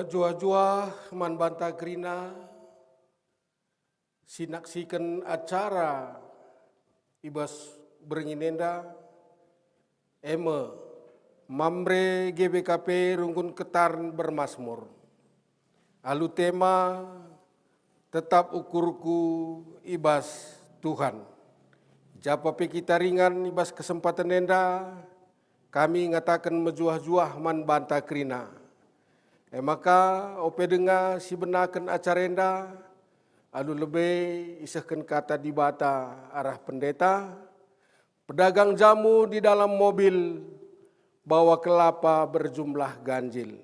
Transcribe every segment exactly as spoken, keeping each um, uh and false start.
Juah-juah man banta kerina si naksiken acara i bas berengi enda, e me Mamre G B K P Runggun Ketaren bermasmur. Alu tema, "Tetap ukurku i bas Tuhan." Japa pe kita ringan i bas kesempaten enda, kami ngataken mejuah-juah man banta kerina. E maka, ope denga si benaken acara enda, alu lebe isehken kata Dibata arah pendeta, pedagang jamu di dalam mobil, bawa kelapa berjumlah ganjil.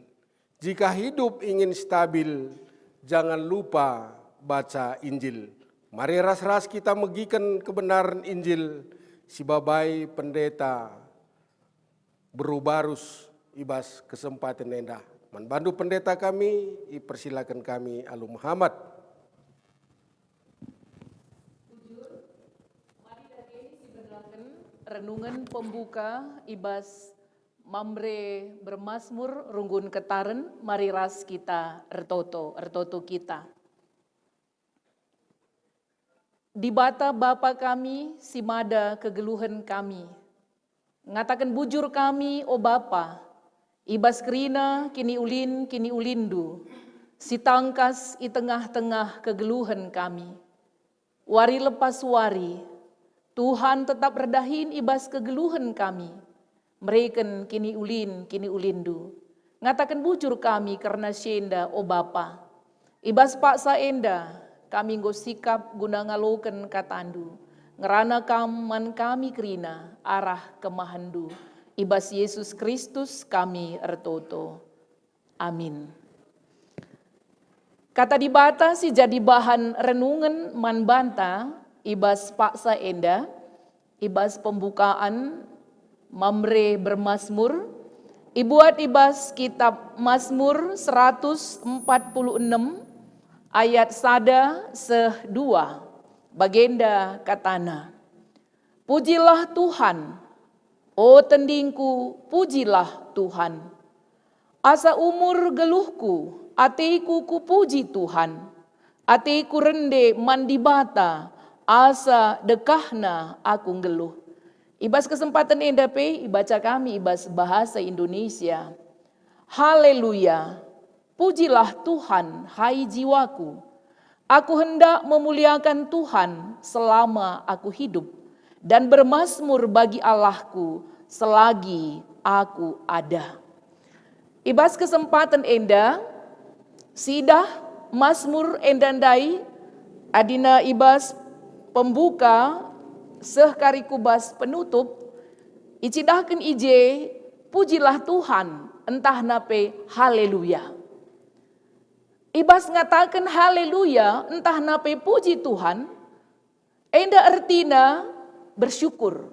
Jika hidup ingin stabil, jangan lupa baca Injil. Mari ras-ras kita megiken kebenaran Injil si babai pendeta beru barus i bas kesempaten enda. Man bandu pendeta kami, ipersilaken kami alu mehamat. Bujur, mari dage sibenaken renungen pembuka i bas Mamre bermasmur Runggun Ketaren, mari ras kita ertoto, ertoto kita. Dibata Bapa kami si mada kegeluhen kami. Ngataken bujur kami, o Bapa, i bas kerina kiniulin-kiniulinNdu, si tangkas i tengah-tengah kegeluhen kami. Wari lepas wari, Tuhan tetap erdahin i bas kegeluhen kami, mereken kiniulin-kiniulinNdu. Ngataken bujur kami kerna si enda, o Bapa. I bas paksa enda, kami enggo sikap guna ngaloken kataNdu, ngerana Kam man kami kerina arah kemahenNdu. I bas Yesus Kristus kami ertoto. Amin. Kata Dibata si jadi bahan renungen man banta i bas paksa enda, i bas pembukaan Mamre bermasmur, ibuat i bas kitab Masmur seratus empat puluh enam ayat sada seh dua. Bagenda katana, "Pujilah Tuhan, o tendingku, pujilah Tuhan. Asa umur geluhku, ateku kupuji Tuhan. Ateku rende man Dibata, asa dekahna aku nggeluh." I bas kesempaten enda pe ibaca kami i bas bahasa Indonesia. Haleluya! Pujilah Tuhan, hai jiwaku. Aku hendak memuliakan Tuhan selama aku hidup, dan bermasmur bagi Allahku selagi aku ada. I bas kesempaten enda, siidah Masmur enda ndai, adina i bas pembuka seh kari ku bas penutup, icidahken i je, "Pujilah Tuhan," ntahna pe, "Haleluya." I bas ngataken "Haleluya" ntahna pe "Puji Tuhan," enda ertina bersyukur.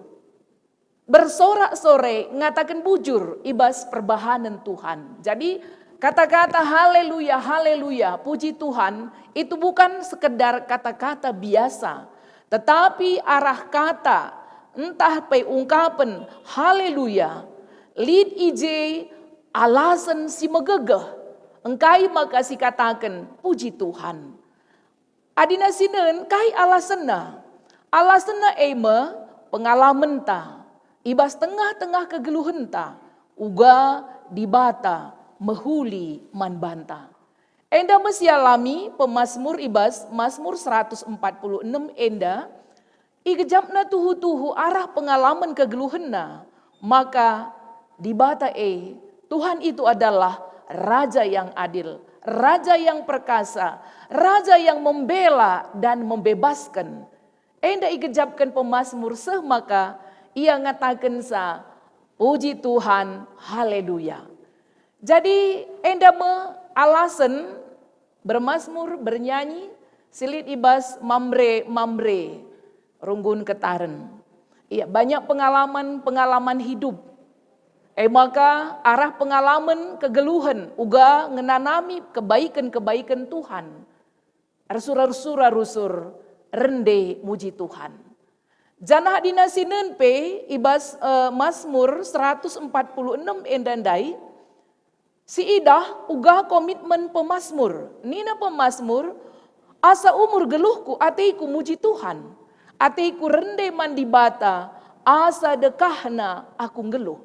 Bersorak-sorai ngataken bujur i bas perbahanen Tuhan. Jadi, kata-kata "Haleluya, haleluya, puji Tuhan," itu bukan sekedar kata-kata biasa, tetapi arah kata, ntah pe ungkapen "Haleluya", lit i je alasen si megegeh, engkai maka sikataken "Puji Tuhan". Adina sinen, kai alasenna? Alasenna e me pengalamenta i bas tengah-tengah kegeluhenta, uga Dibata mehuli man banta. Enda me sialami pemasmur i bas Masmur seratus empat puluh enam enda, igejapna tuhu-tuhu arah pengalamen kegeluhenna, maka Dibata e, Tuhan itu adalah Raja yang adil, Raja yang perkasa, Raja yang membela dan membebaskan. Enda igejapken pemasmur seh maka ia ngatakensa, "Puji Tuhan, haleluya." Jadi, enda me alasen bermasmur, bernyanyi, si lit i bas Mamre-Mamre Runggun Ketaren. Ia banyak pengalaman-pengalaman hidup. E maka, arah pengalaman kegeluhen uga ngenanami kebaiken-kebaiken Tuhan. Ersura-sura rusur rende muji Tuhan. Janah adina sinen pe i bas, eh, Masmur seratus empat puluh enam enda ndai, Siidah uga komitmen pemasmur. Nina pemasmur, "Asa umur geluhku ateku muji Tuhan. Ateku rende man Dibata, asa dekahna aku nggeluh."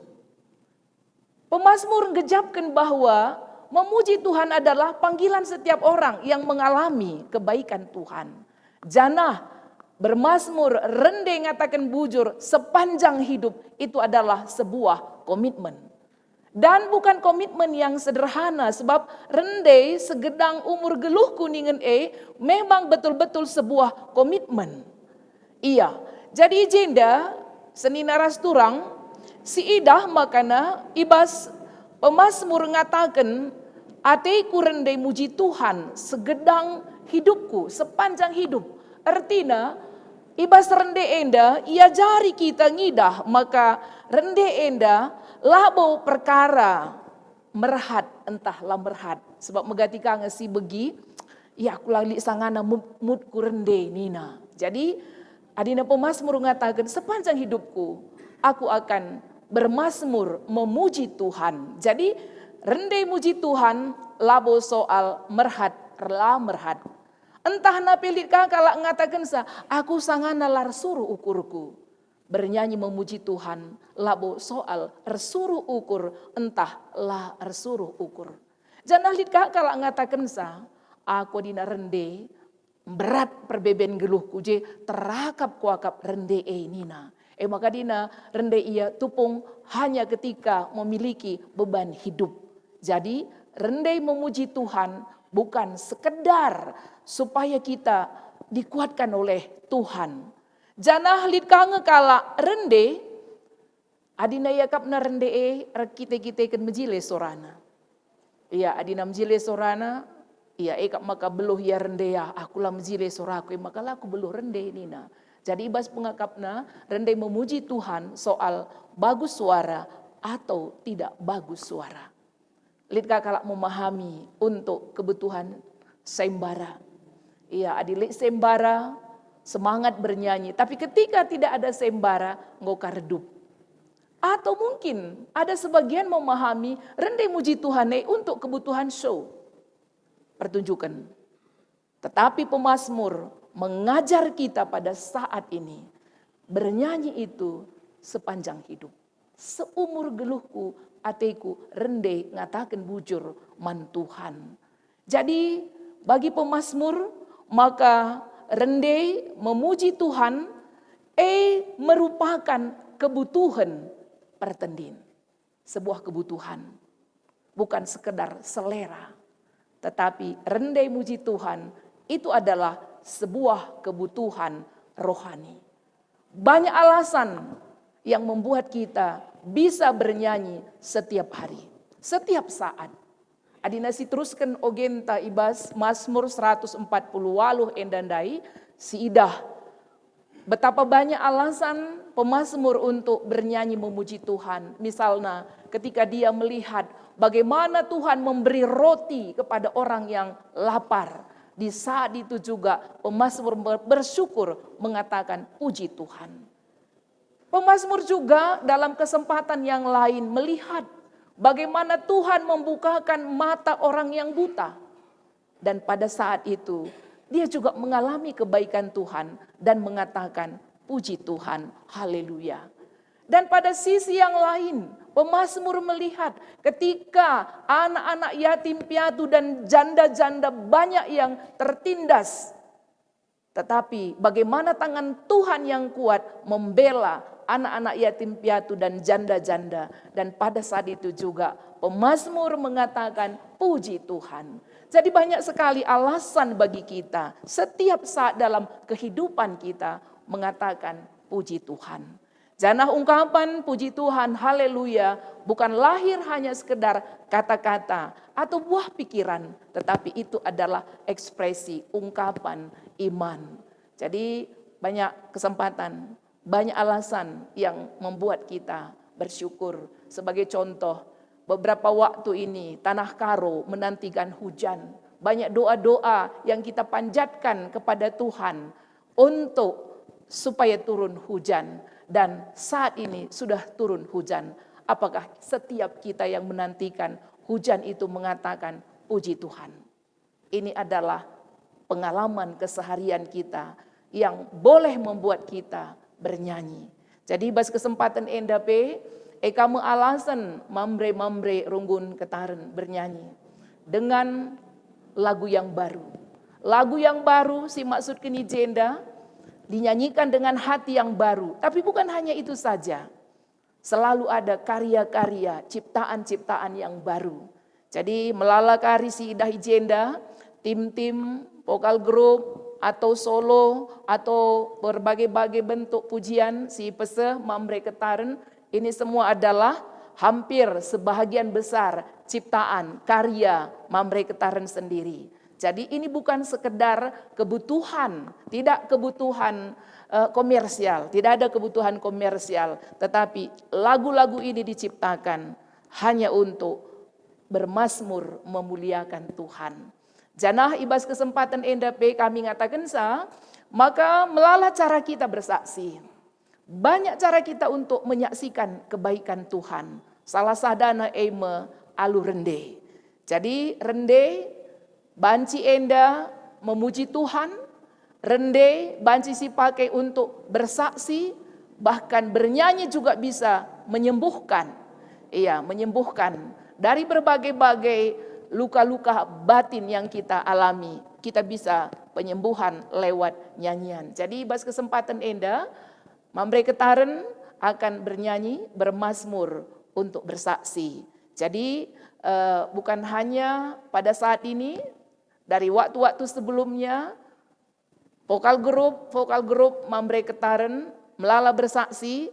Pemasmur ngejapken bahwa memuji Tuhan adalah panggilan setiap orang yang mengalami kebaikan Tuhan. Janah bermasmur, rende ngataken bujur sepanjang hidup, itu adalah sebuah komitmen. Dan bukan komitmen yang sederhana, sebab rende segedang umur geluhku ningen e memang betul-betul sebuah komitmen. Ia, jadi i jenda senina ras turang, siidah makana i bas pemasmur ngataken, "Ateku rende muji Tuhan segedang hidupku, sepanjang hidup." Ertina, i bas rende enda iajari kita ngidah maka rende enda labo perkara merhat ntah la merhat. Sebab megati ka nge si begi, "Ya, aku la lit sangana mut-, mutku rende," nina. Jadi, adina pemasmur ngataken, "Sepanjang hidupku, aku akan bermasmur memuji Tuhan." Jadi, rende muji Tuhan labo soal merhat, la merhat. Ntah nape lit ka kalak ngatakensa, "Aku sangana la ersuruh ukurku." Bernyanyi memuji Tuhan labo soal ersuruh ukur ntah la ersuruh ukur. Janah lit ka kalak ngatakensa, "Aku adina rende, berat perbeben geluhku je, terakap kuakap rende e," nina. E maka adina rende ia tupung hanya ketika memiliki beban hidup. Jadi, rende memuji Tuhan bukan sekedar supaya kita dikuatkan oleh Tuhan. Janah lit ka nge kalak rende, adina iakapna rende e erkite-kiteken mejile sorana. Ia, adina mejile sorana, ia iakap maka beluh ia rende, "Ah, aku la mejile soraku, e maka la kubeluh rende," nina. Jadi i bas pengakapna, rende memuji Tuhan soal bagus suara atau tidak bagus suara. Lit ka kalak memahami untuk kebutuhan sembara. Ia, adi lit sembara, semangat bernyanyi. Tapi ketika tidak ada sembara, enggo ka redup. Atau mungkin ada sebagian memahami rende muji Tuhan e untuk kebutuhan show, pertunjukan. Tetapi pemasmur mengajar kita pada saat ini, bernyanyi itu sepanjang hidup. Seumur geluhku, ateku rende ngataken bujur man Tuhan. Jadi, bagi pemasmur, maka rende memuji Tuhan e merupakan kebutuhan pertendin. Sebuah kebutuhan, bukan sekedar selera. Tetapi rende muji Tuhan itu adalah sebuah kebutuhan rohani. Banyak alasan yang membuat kita bisa bernyanyi setiap hari, setiap saat. Adina siterusken ogenta i bas Mazmur seratus empat puluh waluh enda ndai, siidah betapa banyak alasan pemazmur untuk bernyanyi memuji Tuhan. Misalna, ketika dia melihat bagaimana Tuhan memberi roti kepada orang yang lapar, di saat itu juga pemazmur ber-, bersyukur mengatakan, "Puji Tuhan." Pemazmur juga dalam kesempatan yang lain melihat bagaimana Tuhan membukakan mata orang yang buta. Dan pada saat itu, dia juga mengalami kebaikan Tuhan dan mengatakan, "Puji Tuhan, haleluya." Dan pada sisi yang lain, pemazmur melihat ketika anak-anak yatim piatu dan janda-janda banyak yang tertindas. Tetapi bagaimana tangan Tuhan yang kuat membela anak-anak yatim piatu dan janda-janda. Dan pada saat itu juga pemazmur mengatakan, "Puji Tuhan." Jadi banyak sekali alasan bagi kita setiap saat dalam kehidupan kita mengatakan, "Puji Tuhan." Janah ungkapan puji Tuhan, haleluya, bukan lahir hanya sekedar kata-kata atau buah pikiran, tetapi itu adalah ekspresi ungkapan iman. Jadi, banyak kesempatan, banyak alasan yang membuat kita bersyukur. Sebagai contoh, beberapa waktu ini Tanah Karo menantikan hujan. Banyak doa-doa yang kita panjatkan kepada Tuhan untuk supaya turun hujan, dan saat ini sudah turun hujan. Apakah setiap kita yang menantikan Hujan itu mengatakan, "Puji Tuhan." Ini adalah pengalaman keseharian kita yang boleh membuat kita bernyanyi. Jadi, bas kesempatan enda pe, e ka me alasen Mamre-Mamre runggun ketaren bernyanyi dengan lagu yang baru. Lagu yang baru si maksudken i jenda dinyanyikan dengan hati yang baru. Tapi bukan hanya itu saja. Selalu ada karya-karya, ciptaan-ciptaan yang baru. Jadi, melala kari si idah i jenda, tim-tim, vokal grup, atau solo, atau berbagai-bagai bentuk pujian si ipeseh Mamre Ketaren, ini semua adalah hampir sebahagian besar ciptaan, karya Mamre Ketaren sendiri. Jadi, ini bukan sekedar kebutuhan, tidak kebutuhan, eh, komersial, tidak ada kebutuhan komersial, tetapi lagu-lagu ini diciptakan hanya untuk bermasmur memuliakan Tuhan. Janah i bas kesempatan enda pe kami ngatakenca, maka melala cara kita bersaksi. Banyak cara kita untuk menyaksikan kebaikan Tuhan. Salah sadana e me alu rende. Jadi, rende banci enda memuji Tuhan, rende banci sipakai untuk bersaksi, bahkan bernyanyi juga bisa menyembuhkan. Iya, menyembuhkan dari berbagai-bagai luka-luka batin yang kita alami. Kita bisa penyembuhan lewat nyanyian. Jadi, bas kesempatan enda, Mamre Ketaren akan bernyanyi, bermasmur untuk bersaksi. Jadi, eh, bukan hanya pada saat ini, dari waktu-waktu sebelumnya, vokal grup, vokal grup Mamre Ketaren melala bersaksi,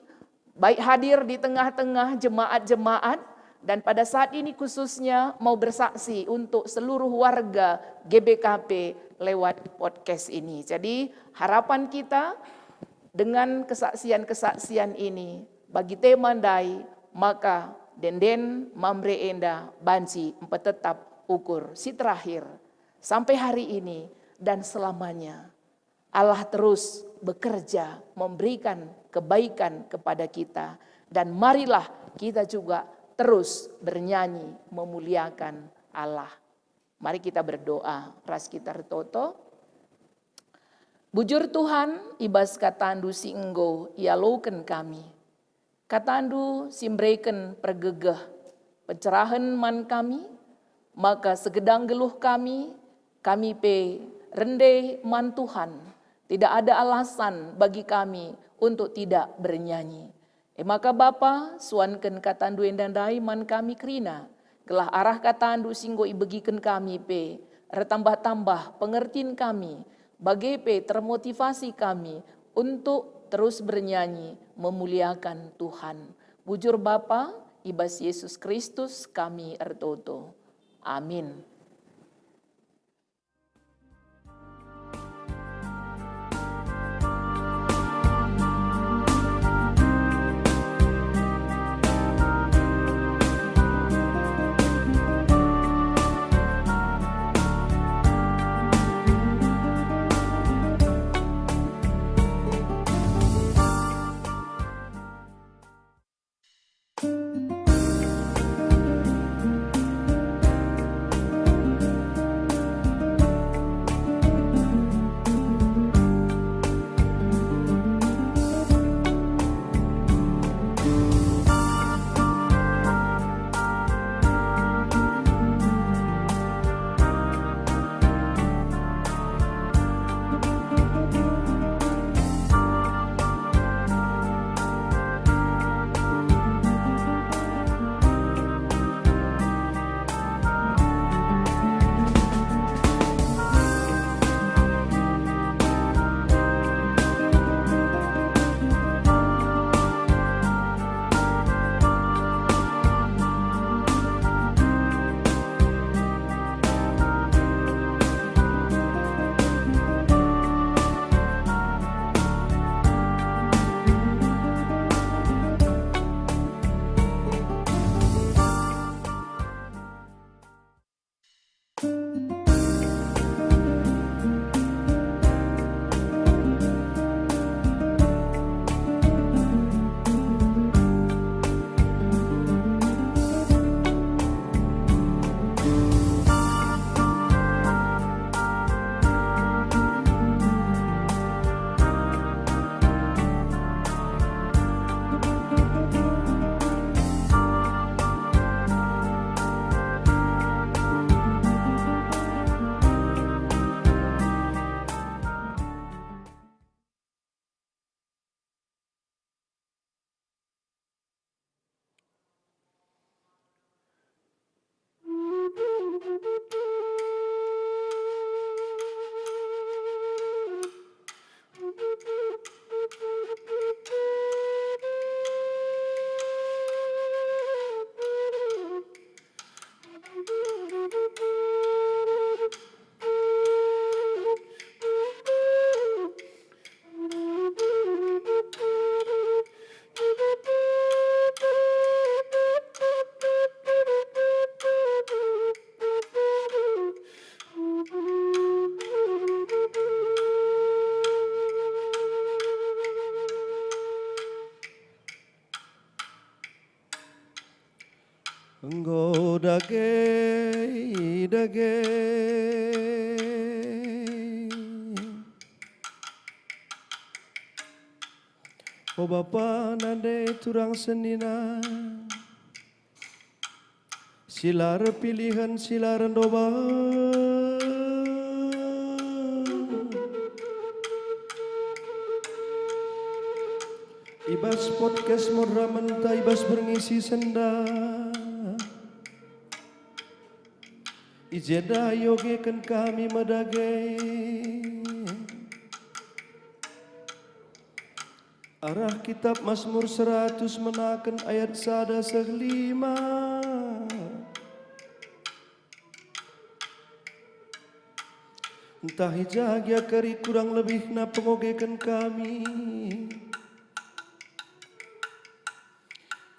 baik hadir di tengah-tengah jemaat-jemaat, dan pada saat ini khususnya mau bersaksi untuk seluruh warga G B K P lewat podcast ini. Jadi, harapan kita dengan kesaksian-kesaksian ini, bagi tema ndai, maka denden Mamre enda banci mpetetap ukur si terakhir sampai hari ini dan selamanya. Allah terus bekerja memberikan kebaikan kepada kita, dan marilah kita juga terus bernyanyi memuliakan Allah. Mari kita berdoa ras kita ertoto. Bujur Tuhan, i bas KataNdu si enggo ialoken kami. KataNdu si mbereken pergegeh, pencerahen man kami, maka segedang geluh kami, kami pe rende man Tuhan. Tidak ada alasan bagi kami untuk tidak bernyanyi. E maka Bapa, suanken KataNdu enda ndai man kami kerina, gelah arah KataNdu si enggo ibegiken kami pe ertambah-tambah pengertin kami, bage pe termotivasi kami untuk terus bernyanyi memuliakan Tuhan. Bujur Bapa, i bas Yesus Kristus kami ertoto. Amin. Enggo dage, dage. O Bapa nande turang senina, si la erpilihen, si la erndobah. I bas podcast Modramenta i bas berngi si sendah, i jenda iogeken kami me dage arah Kitap Masmur seratus menaken ayat sada seh lima. Ntah i ja gia kari kurang lebihna pengogeken kami,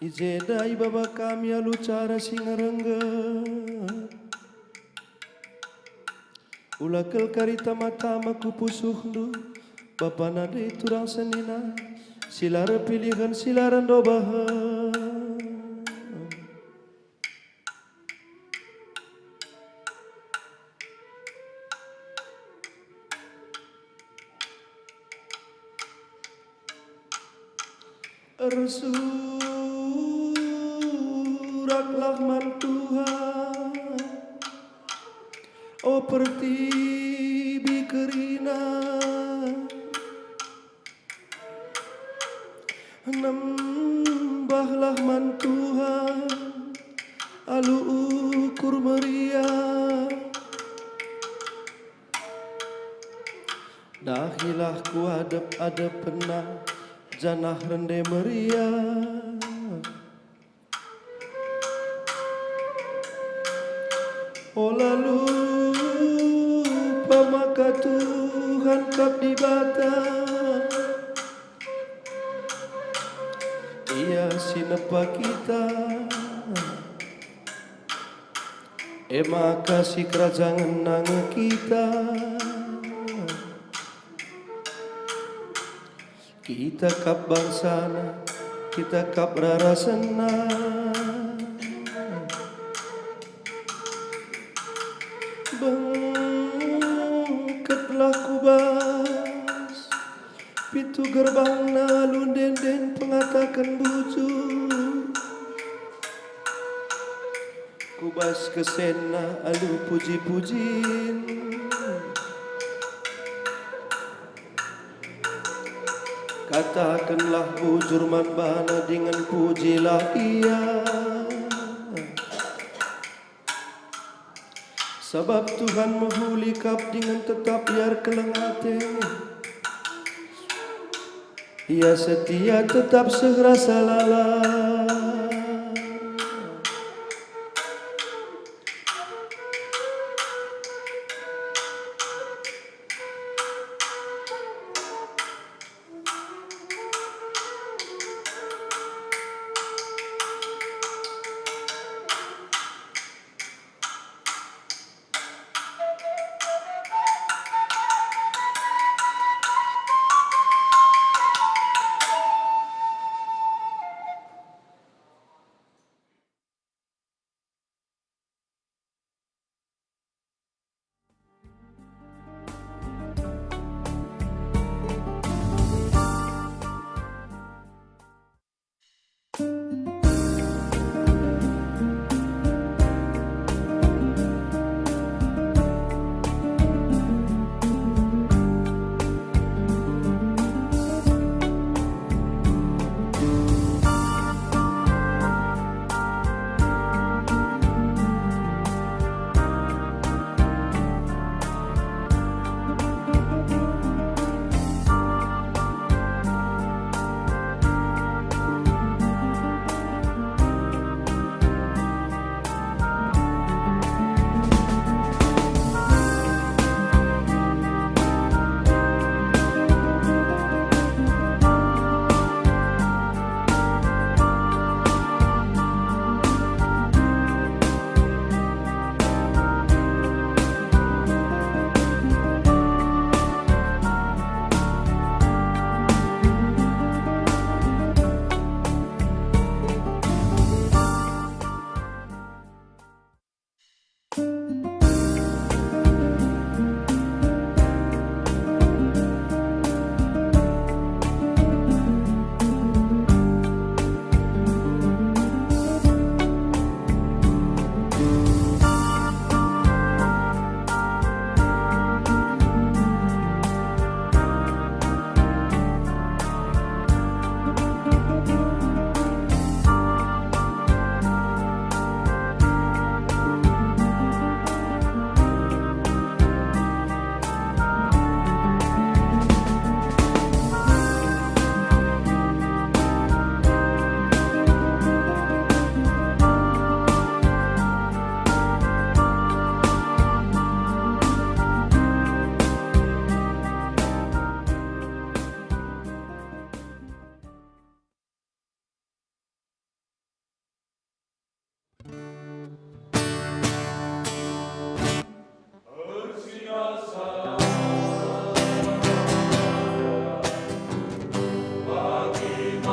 i jenda ibaba kami alu cara si ngerengget. Ula kal kari tama-tama ku pusuhndu, Bapa nande turang senina, si la erpilihen, si la erndobah. Ersuraklah man Tuhan, o pertibi kerina. Nembahlah man Tuhan alu ukur meriah. Dahilah ku adep-adepenNa janah rende meriah. Ola lupa maka Tuhan kap Dibata, Ia si nepa kita, e maka sikerajangenNa nge kita. Kita kap bangsaNa, kita kap rarasenNa. Bengketlah ku bas pintu gerbangNa alu ende-enden pengataken bujur, ku bas kesenNa alu puji-pujin. Katakenlah bujur man baNa dingen pujilah Ia. Sabap Tuhan mehuli kap dingen tetap Ia erkeleng ate. Ia setia tetap seh rasa lalap.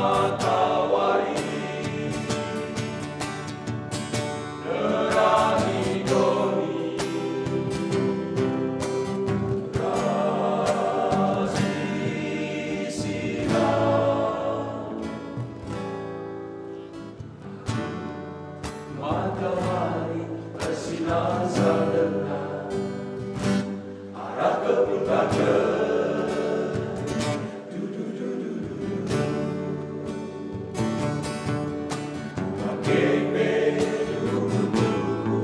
Matawari, nerangi doni, ras isi sinar. Matawari ersinar sangana arah kepultaken. Bage pe tuhu-tuhu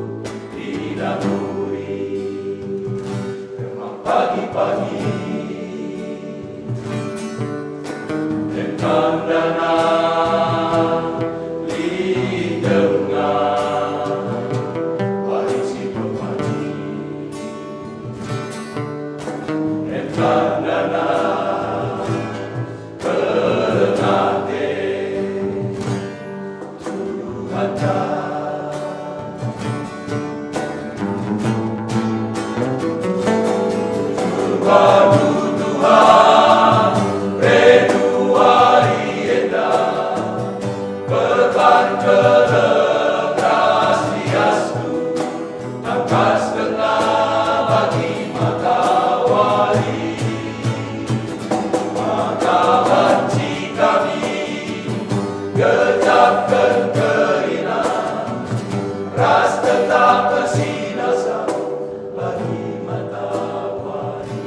idah uri, remang pagi-pagi. Tandana lit denga wari si pemati. Tandana keleng ate Tuhanta. Tuhan, Tuhan, rindu wari enda, perban keleng ras liasNdu, tangkas denga bagi matawari. Maka banci kami gejapken kerina, ras tetap ersinar bagi matawari.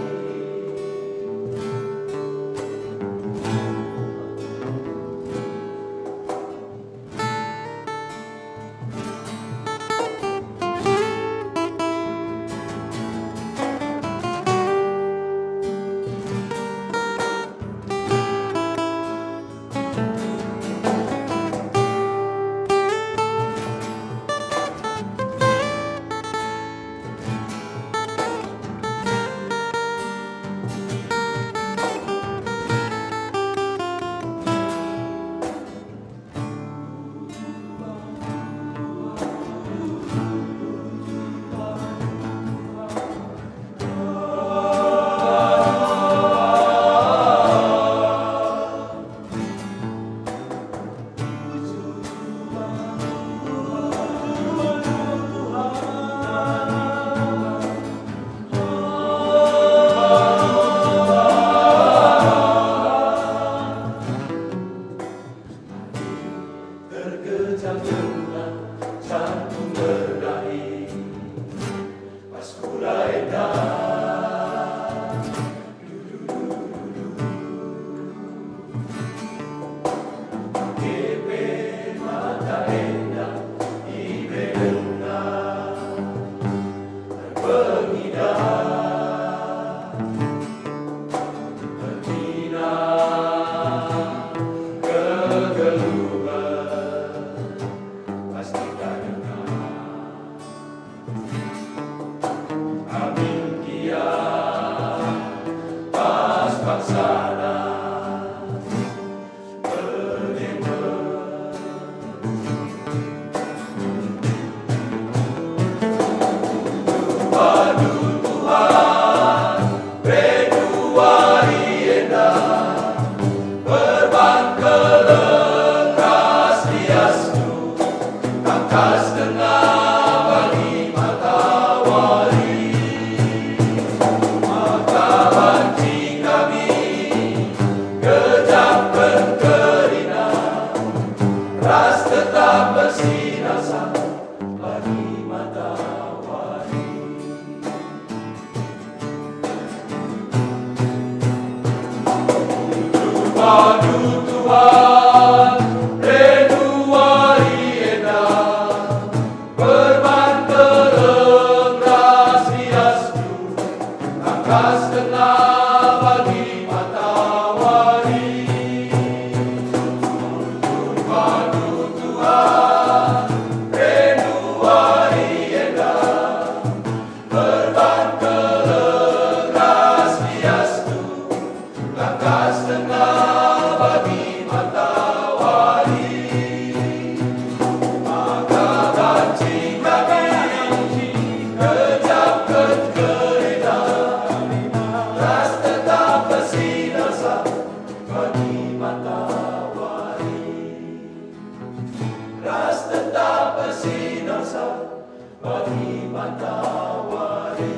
Terkejang-kejang jantung berdari, pas kula enda. Kepe mata enda iberenna. Pengidah ertina kegeluhen pasti kadenga. Amin kia pas bangsana. Tangkas denga bagi matawari, maka banci kami gejapken kerina, ras tetap ersinar bagi matawari. Padu Tuhan, rindu wari enda, perban keleng ras liasNdu, tangkas denga bagi matawari. Padu Tuhan, rindu wari enda, perban keleng ras liasNdu, tangkas denga bagi mata Pagi matawari,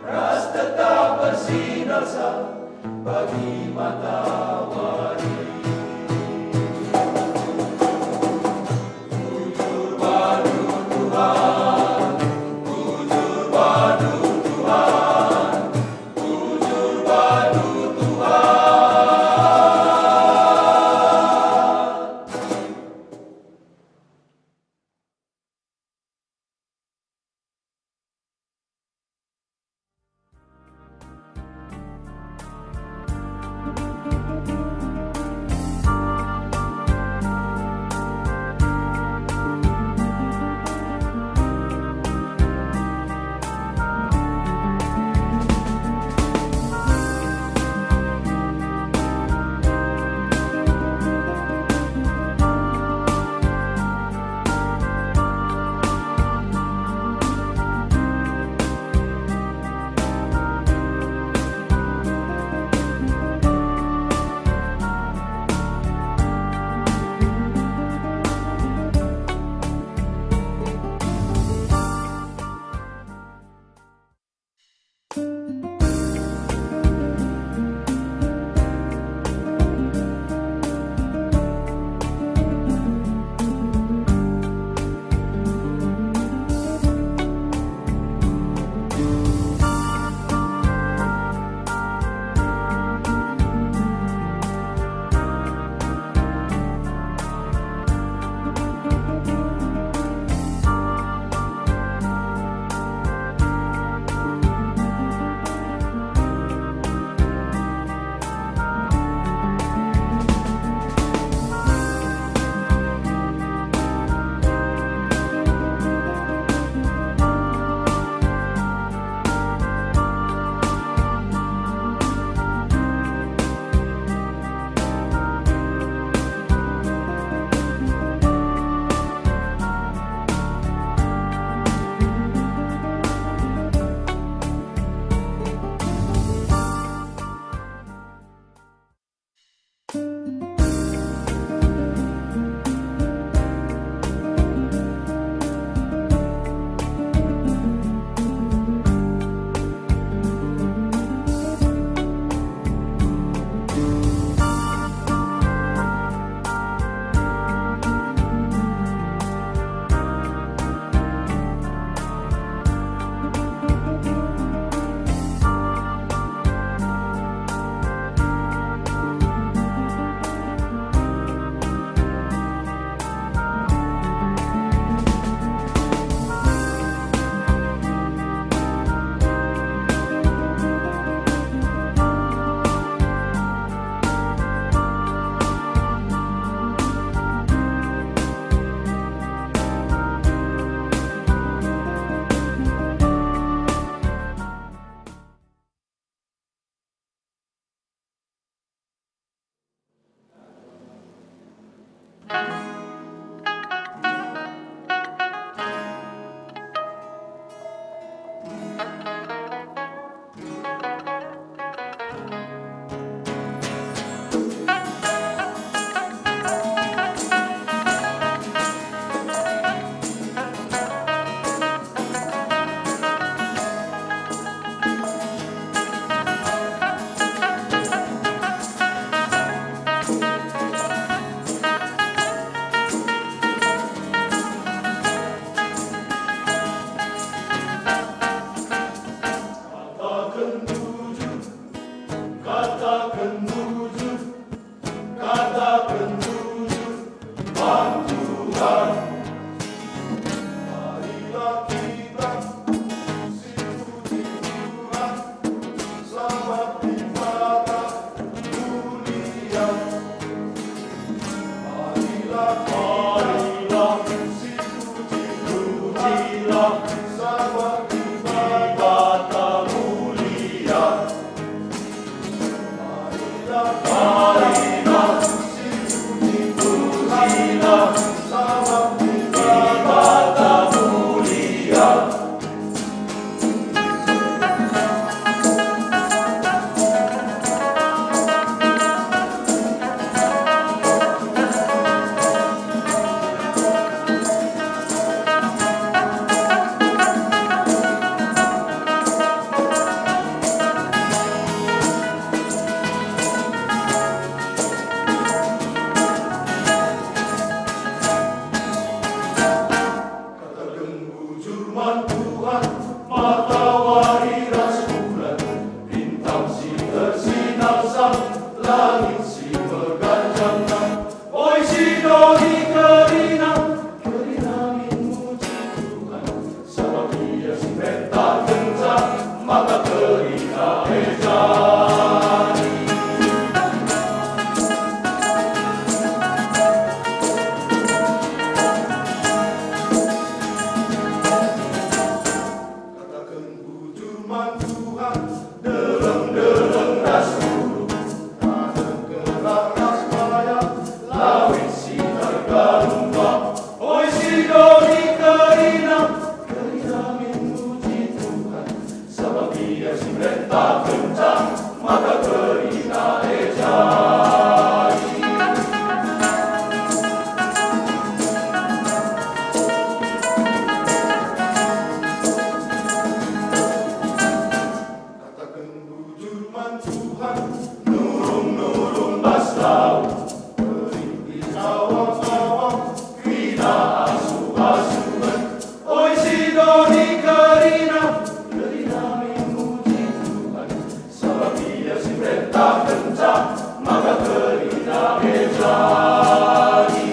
ras tetap bersinarsa pagi matawari. Bujur badu Tuhan, bujur badu Tuhan, bujur badu Tuhan. Si meganjangna, oi, si doni kerina, kerina min muji Tuhan, sabap Ia si merentahkenca, maka kerina e jadi. Kataken bujur man Tuhan, deleng-deleng ras uruk, tanem kerak ras paya, lawit si tergalumpa, oi, si doni kerina, kerina min muji Tuhan, sabap Ia si merentahkenca, maka kerina e jadi. Kataken bujur man Tuhan, nurung-nurung bas lau, bering i awang-awang, kerina asuh-asuhen. Oi, si doni kerina, kerina min muji Tuhan, sabap Ia si merentahkenca, maka kerina e jadi.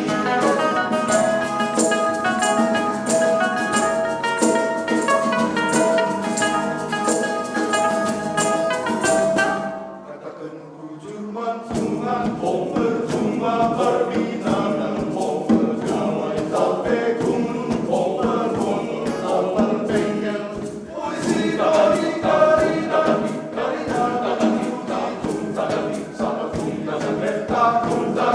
Kataken bujur man Tuhan, pom perjuma perbinangen, pom pegawai tape guru, pom perbono tape bengkel. Oi, si doni kerina, kerina min muji Tuhan, sabap Ia si merentahkenca,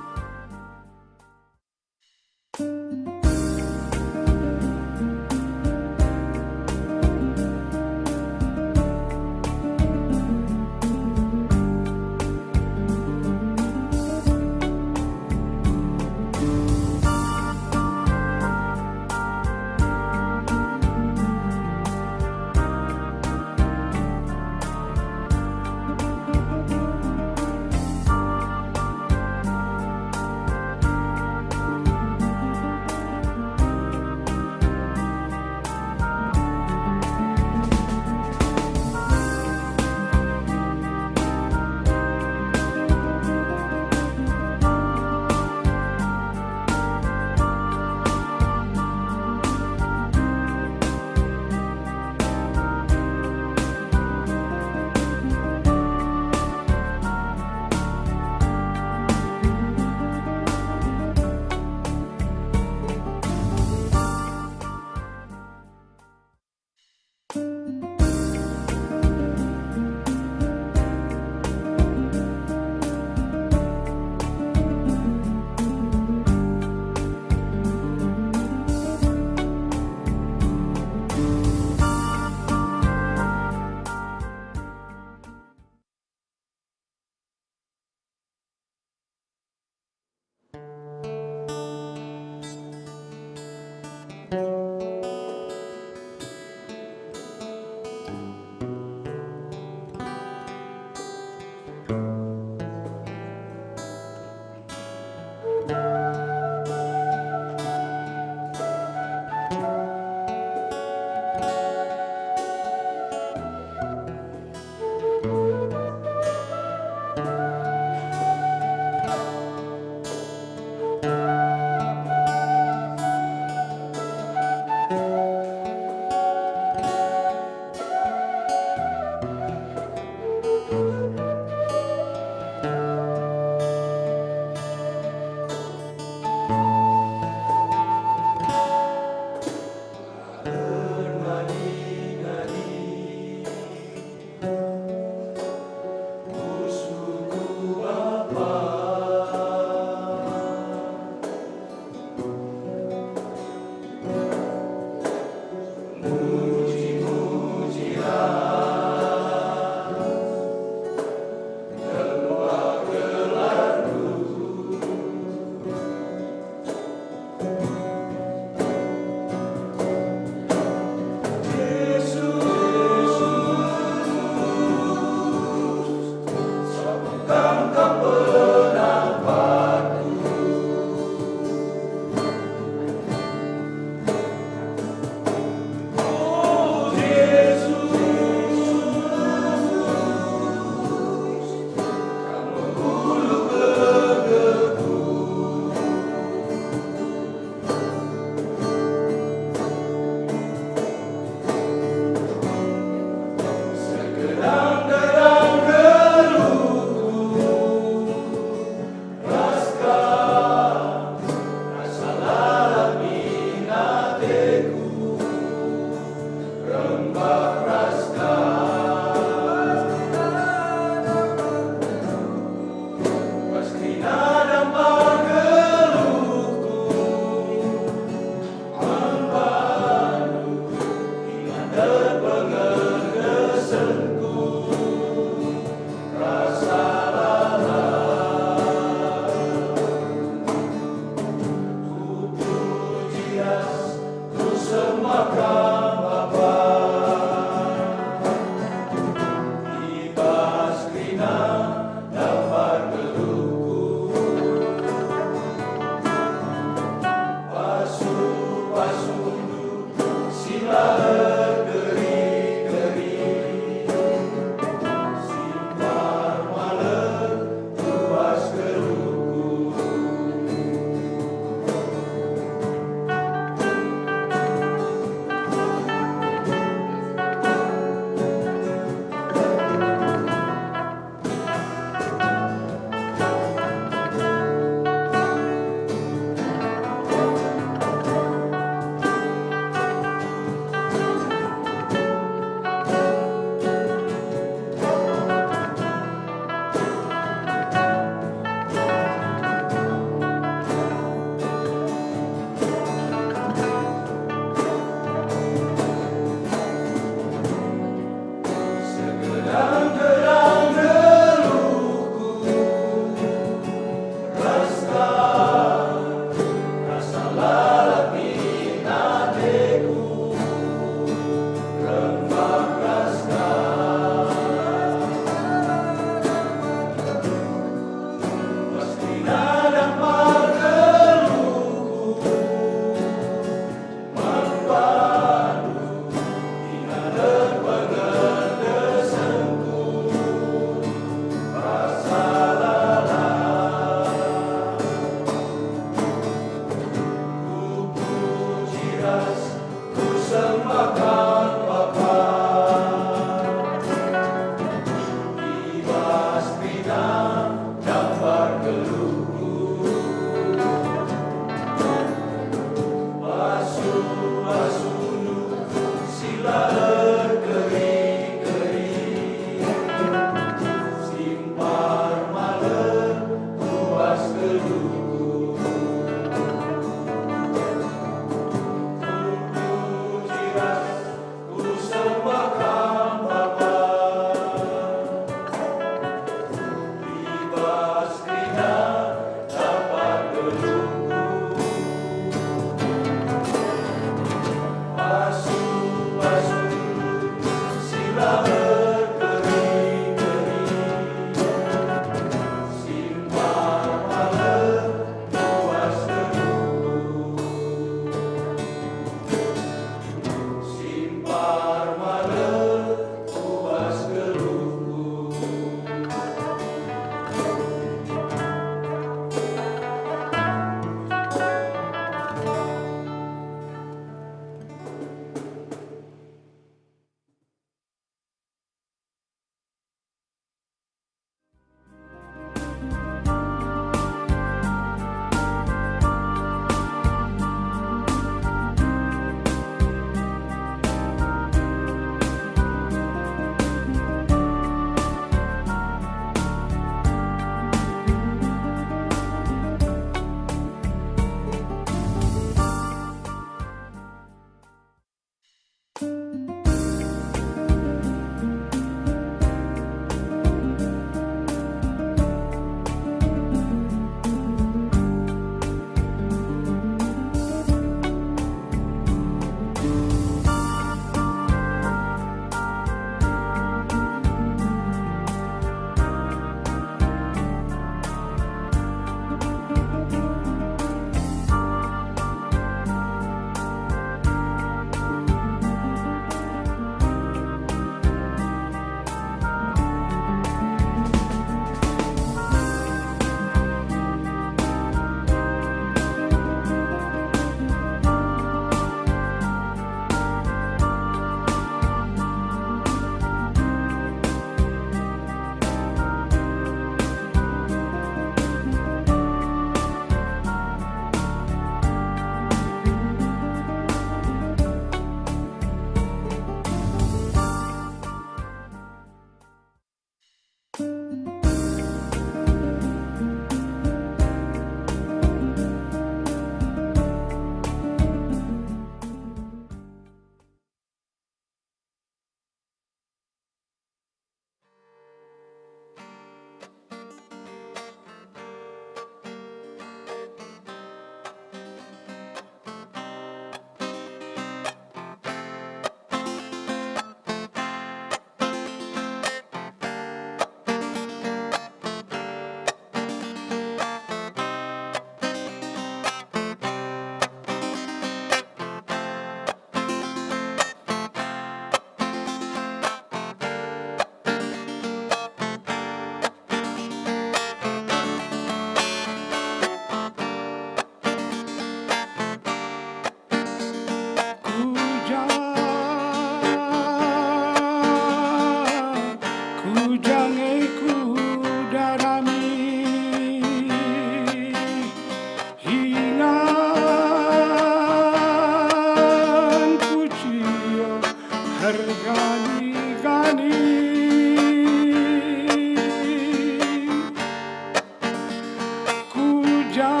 Ja,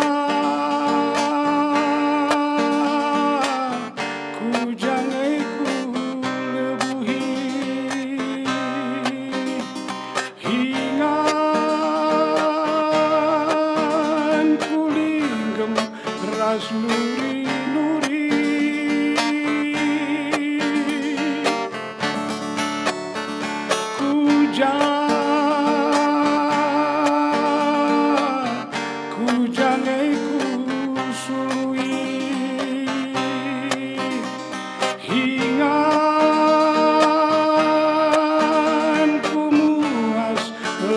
ku ja nge ku lebuhi, ingan ku linggem ras nuri-nuri. Ku ja, ku ja nge ku sului, ingan ku muas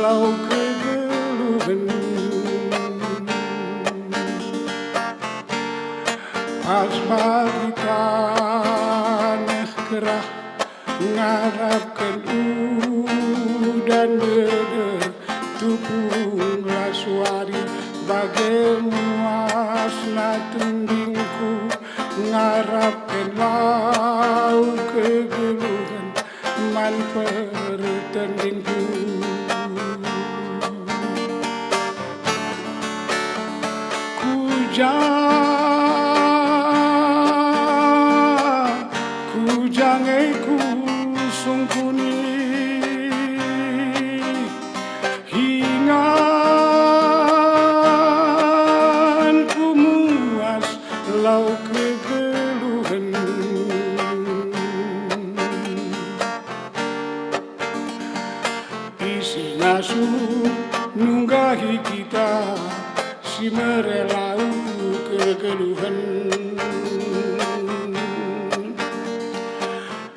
lau kegeluhen. Pas bagi taneh kerah, ngarapken udan meder, tupung las wari bage muasna tendingku, ngarapken lau kegeluhen man pertendinku. Ku ja, ku ja nge ku sungkuni, ingan ku muas lau kegeluhen. Ise ngasup nunggahi kita si mere lau kegeluhen?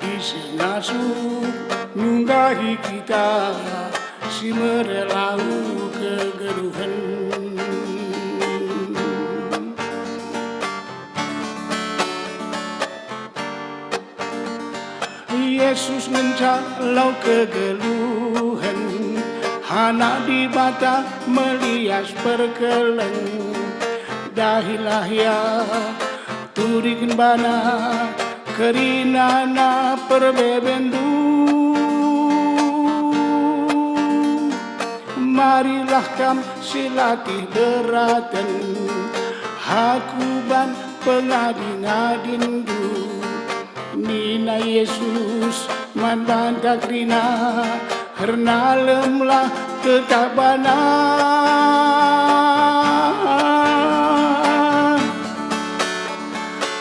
Ise ngasup nunggahi kita si mere lau kegeluhen? Jesus ngenca lau kegeluhen, Anak Dibata melias perkeleng. Dahilah ia, turiken bana, kerinana perbebendu. Marilah kam si latih beraten, aku ban pengadi-ngadindu. Nina Jesus man banta kerina, ernalemlah tetap bana.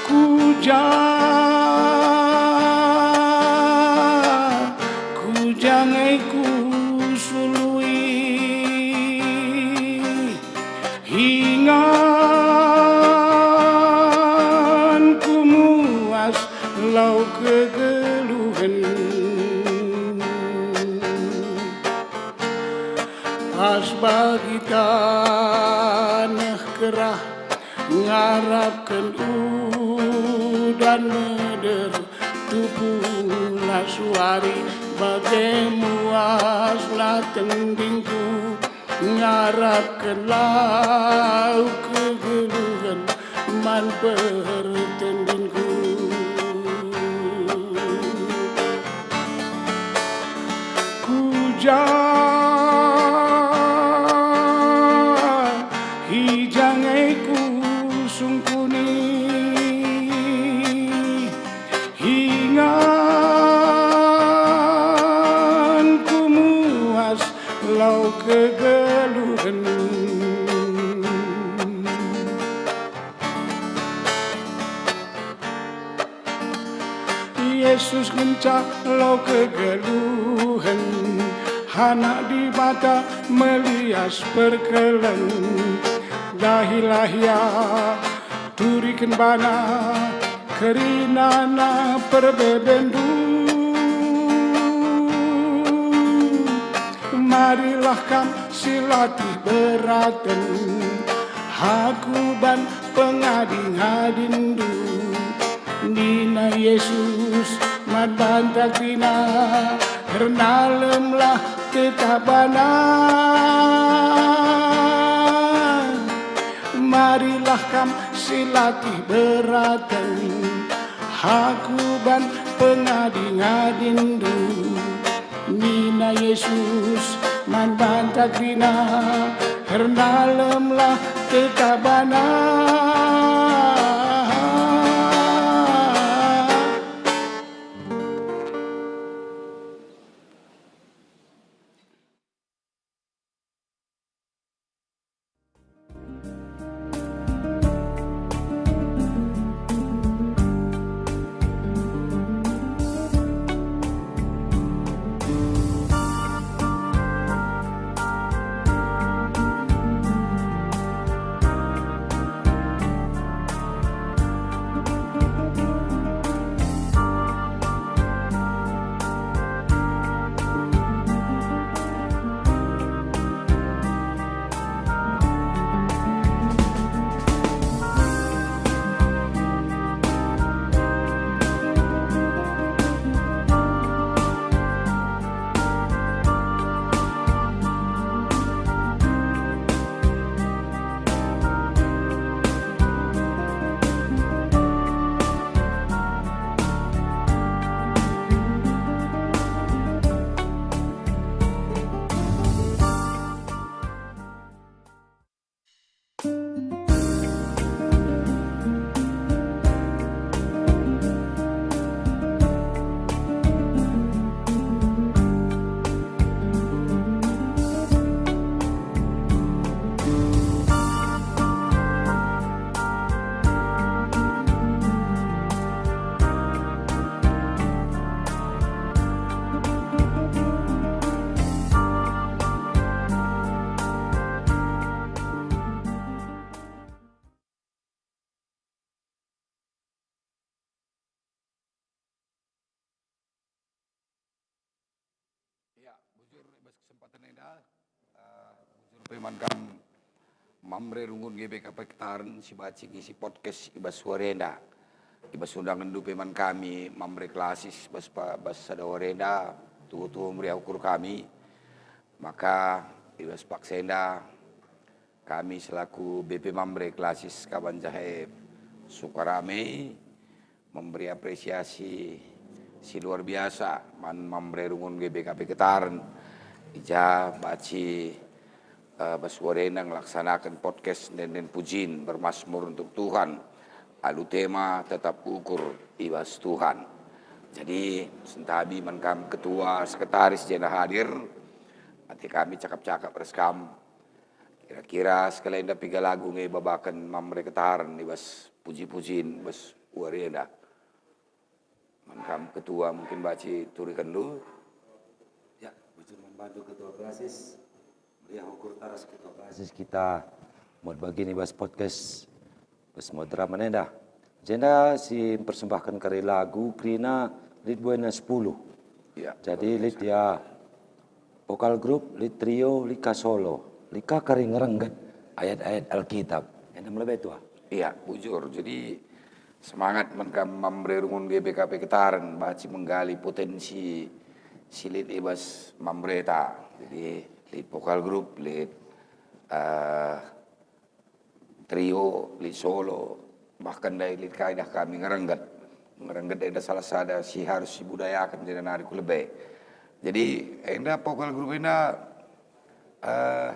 Ku ja, ku ja nge ku sului, ingan ku muas lau kegeluhen. Pas bagi taneh kerah, ngarapken udan meder, tupung las wari bage muasna tendingku, ngarapken lau kegeluhen man pertendinku. Ku ja, i ja nge ku sungkuni, ingan ku muas lau kegeluhen. Jesus ngenca lau kegeluhen, Anak Dibata melias perkeleng. Dahilah ia, turiken bana, kerinana perbebendu. Marilah kam si latih beraten, aku ban pengadi-ngadindu. Nina Jesus man banta kerina, ernalemlah tetap bana. Marilah kam si latih beraten, aku ban pengadi-ngadindu. Nina Jesus man banta kerina, ernalemlah Tabana. Ya, bujur i bas kesempatan enda, eh, bujur pe man kam Mamre runggun G B K P Ketaren si banci ngisi podcast i bas wari enda. I bas undangenndu pe man kami Mamre Klasis bas pa-, bas sada wari enda, tuhu-tuhu meriah ukur kami. Maka i bas paksa enda, kami selaku B P Mamre Klasis Kaban Jahe Sukarame memberi apresiasi si luar biasa man Mamre runggun G B K P Ketaren, i ja banci, eh, bas wari enda ngelaksanaken podcast ende-enden pujin bermasmur untuk Tuhan alu tema Tetap Ukur i Bas Tuhan. Jadi, sentabi man kam ketua, sekretaris, jenda hadir, ate kami cakap-cakap ras kam. Kira-kira sekalenda piga lagu nge ibabaken Mamre Ketaren i bas puji-pujin bas wari enda. Man kam ketua mungkin banci turikenndu. Ya, bujur man bandu ketua klasis. Meriah ukur taras ketua klasis kita muat bagin i bas podcast. Bas moderamen enda. Jenda si mpersembahken kari lagu kerina lit buena sepuluh. Ya, jadi lit ya vokal grup, lit trio, lit ka solo, lit ka kari ngerengget ayat-ayat Alkitab. Enda melebai tua. Iya, bujur. Jadi semangat man kam Mamre runggun G B K P Ketaren, banci menggali potensi si lit i bas Mamreta. Jadi lit vokal grup, lit, eh, trio, lit solo, bahkan ndai lit ka idah kami ngerengget. Ngerengget enda salah sada si harus sibudayaken jenda nari ku lebe. Jadi enda vokal grup enda, eh,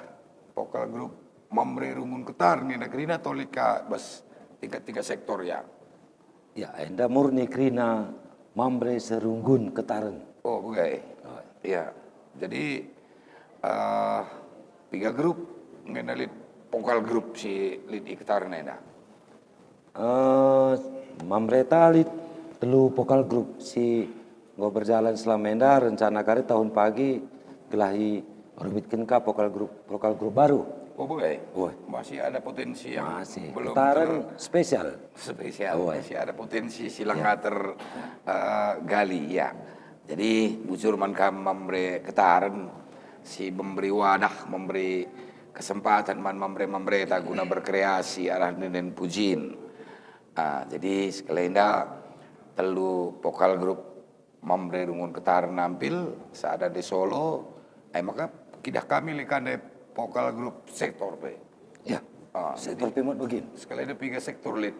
vokal grup Mamre runggun Ketaren enda kerina atau lit ka bas tingkat-tingkat sektor ya? Ya, enda murni kerina Mamre serunggun Ketaren. Oh, begai. Oh. Ya. Jadi, eh, piga grup ngena lit vokal grup si lit i Ketaren enda? Eh, Mamreta lit telu vokal grup si enggo berjalan selama enda, rencana kari tahun pagi gelahi rumitken ka vokal grup, vokal grup baru. Oh, begai. Wah. Masih ada potensi yang masih belum Ketaren ter- spesial. Spesial. Oh, masih ada potensi si langa ter, eh, gali, ya. Jadi bujur man kam Mamre Ketaren si memberi wadah, memberi kesempatan man Mamre-Mamreta guna berkreasi arah enden-enden pujin. Ah, jadi sekalenda telu vokal grup Mamre runggun Ketaren nampil, sada de solo, ai maka kidah kami lit ka ndai vokal grup sektor pe. Ya, ah, sektor jadi pe muat bagin. Sekalenda piga sektor lit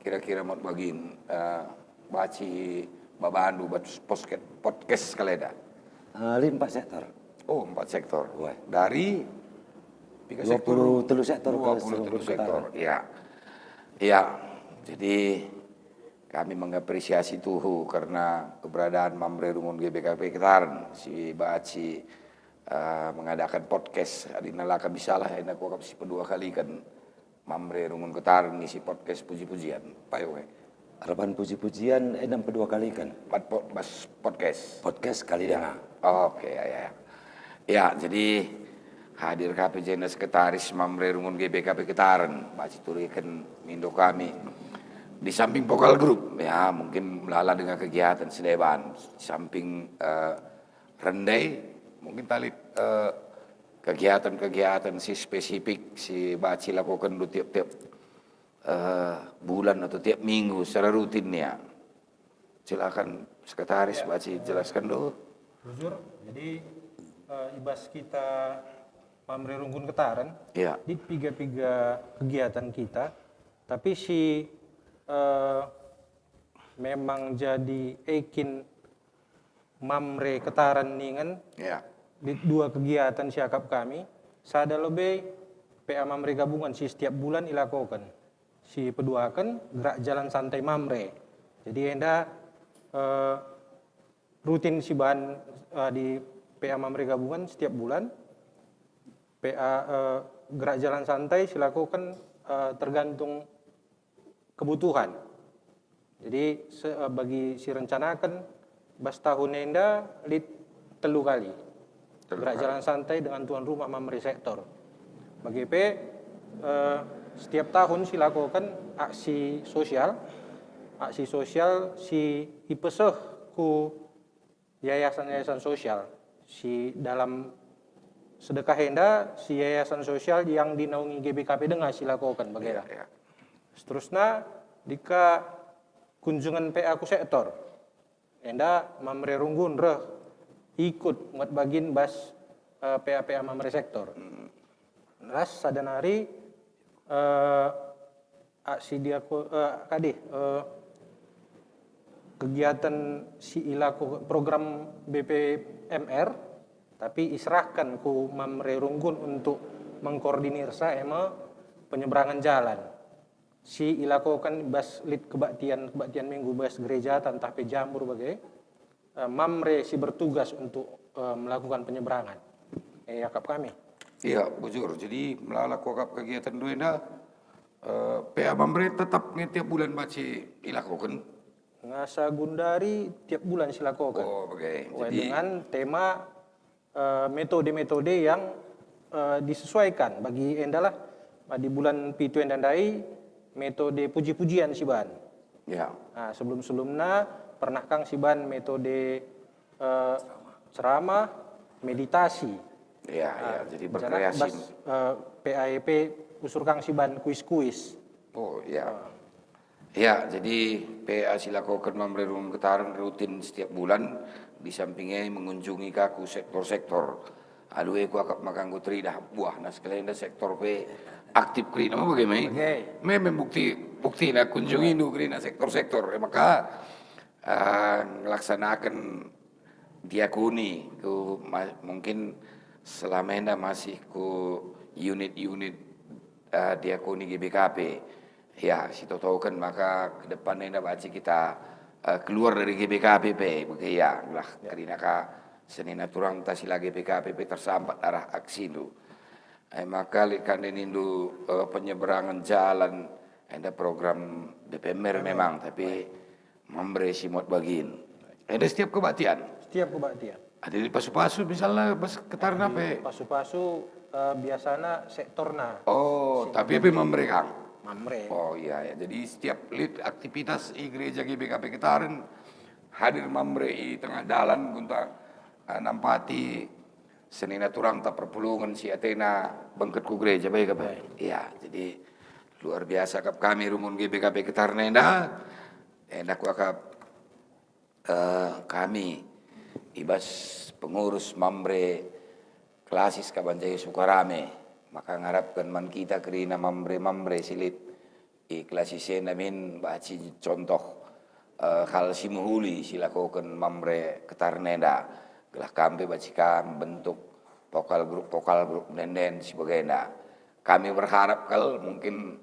kira-kira muat bagin, eh, banci babandu bas posket-, podcast sekalenda? Eh, lit empat sektor. Oh, empat sektor. Wah. Dari Piga sektor? Dua puluh telu sektor ke dua puluh telu seluruh sektor, ketaran. Ya. Ya, jadi kami mengapresiasi tuhu karena keberadaan Mamre Rungun G B K P Ketaran si banci, eh, mengadakan podcast. Adi nalaka bisalah, enda kuakap si pedua kaliken Mamre Rungun Ketaran ngisi podcast puji-pujian. Payo we. Erban puji-pujian, enda pedua kaliken. Empat po-, bas podcast. Podcast kali Ya. denga. Oke, ya, ya, ya. Ya, jadi hadir ka pe jenda sekretaris Mamre Rungun G B K P Ketaran, banci turiken mindo kami. Di samping vokal grup, ya, mungkin melala denga kegiatan si deban. Di samping, eh, rende, mungkin tali, eh, kegiatan-kegiatan si spesifik si banci lakoken tiap-tiap, eh, bulan atau tiap minggu secara rutin, ya. Silakan, Sekretaris, Ya. banci jelaskan dulu. Bujur, jadi, eh, i bas kita Mamre Rungun Ketaran, Ya. di piga-piga kegiatan kita, tapi si, eh, memang jadi ekin Mamre Ketaran ningen Ya. di dua kegiatan si akap kami, sada lebe P A Mamre Gabungan si setiap bulan ilakoken. Si peduaken gerak jalan santai Mamre. Jadi enda, eh, rutin si bahan, eh, di P A Mamre Gabungan setiap bulan. P A, eh, gerak jalan santai silakoken, eh, tergantung kebutuhan. Jadi se-, eh, bagi si rencanaken bas tahun enda lit telu kali. Telu Gerak kali. jalan santai dengan tuan rumah Mamre sektor. Bage pe, eh, setiap tahun silakoken aksi sosial, aksi sosial si ipeseh ku yayasan-yayasan sosial. Si dalam sedekah enda, si yayasan sosial yang dinaungi G B K P denga silakoken bage Ya, ya. Seterusna, dika kunjungan P A ku sektor. Enda Mamre Runggun reh ikut muat bagin bas, eh, P A P A Mamre sektor. Hmm. Ras sada nari, eh, aksi diako-, eh, kade, eh, kegiatan si ilako program B P M R, tapi iserahkan ku Mamre Runggun untuk mengkoordinirsa ema penyeberangan jalan. Si ilakoken bas lit kebaktian, kebaktian minggu bas gereja tantah pe jamur bage, eh, Mamre si bertugas untuk, eh, melakukan penyeberangan. Eh, akap kami. Iya, bujur. Jadi, melala kuakap kegiatan dua enda, eh, P A Mamre tetap nge tiap bulan banci ilakoken? Ngasa gundari tiap bulan silakoken. Oh, bage. Sesuai Jadi dengan tema, eh, metode-metode yang, eh, disesuaikan. Bagi endalah, eh, di bulan pitu enda ndai, metode puji-pujian siban. Ya. Nah, sebelum-sebelumna pernah kang siban metode, eh, ceramah, meditasi. Ya, ya, Nah, jadi janah berkreasi. bas, eh, P A E P usur kang siban kuis-kuis. Oh, ya. Ah. Ya, jadi P A silakoken Mamre Runggun Ketaran rutin setiap bulan, di samping e mengunjungi ka ku sektor-sektor. Alu e kuakap maka enggo teridah buahna sekalenda sektor pe aktif kerina, me bage me? Bage. Memang bukti, buktina kunjungindu kerina sektor-sektor. E maka, eh, ngelaksanaken diakoni ku ma-, mungkin selama enda masih ku unit-unit, eh, diakoni G B K P. Ya, sitotoken maka ke depan enda banci kita, eh, keluar dari G B K P pe, bage ya, lah Ya. kerina ka senina turangta si la G B K P pe tersambat arah aksindu. Eh, maka lit kande nindu, eh, penyeberangan jalan, enda program B P M R Memang. memang, tapi Baik. Mamre si muat bagin. Enda setiap kebaktian? Setiap kebaktian. Ada di pasu-pasu misalnya, bas Ketaran Di pe? pasu-pasu, eh, biasana sektorna. Oh, Si tapi pe Mamre kang? Mamre. Oh, iya, ya. Jadi setiap lit aktivitas i gereja G B K P Ketaran, hadir Mamre i tengah dalan guna, eh, nampati senina turangta perpulungen si atena bengket ku gereja, baik apa? Baik. Iya, jadi luar biasa kap kami Runggun G B K P Ketaran enda. Enda kuakap, eh, kami i bas pengurus Mamre Klasis Kabanjaya Sukarame, maka ngarapken man kita kerina Mamre-Mamre si lit i Klasis enda min banci contoh, eh, hal si mehuli silakoken Mamre Ketaran enda, gelah kam pe banci kam bentuk vokal grup, vokal grup ende-enden si bagenda. kami berharap kal mungkin,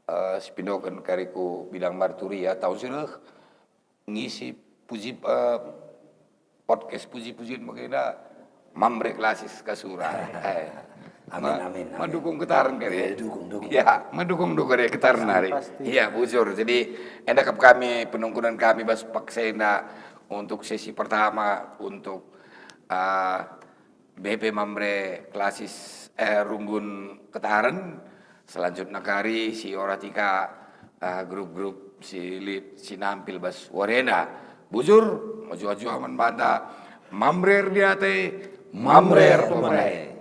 eh, sipindoken kari ku bidang marturia tahun si reh ngisi puji, eh, podcast puji-pujian bagenda Mamre Klasis Kasura. Eh, Amin, ma-, amin, amin. Madukung Ketaren kari. Ya, dukung, dukung. Ya, madukung dukung kari Ketaren nari. Pasti. Ya, bujur. Jadi, enda kap kami, penungkunan kami bas paksa enda untuk sesi pertama, untuk, eh, B P Mamre Klasis, eh, Runggun Ketaren. Selanjutna kari si oras tika, eh, grup-grup si lit si nampil bas wari enda. Bujur, mejuah-juah man banta. Mamre erdiate, Mamre erpemere.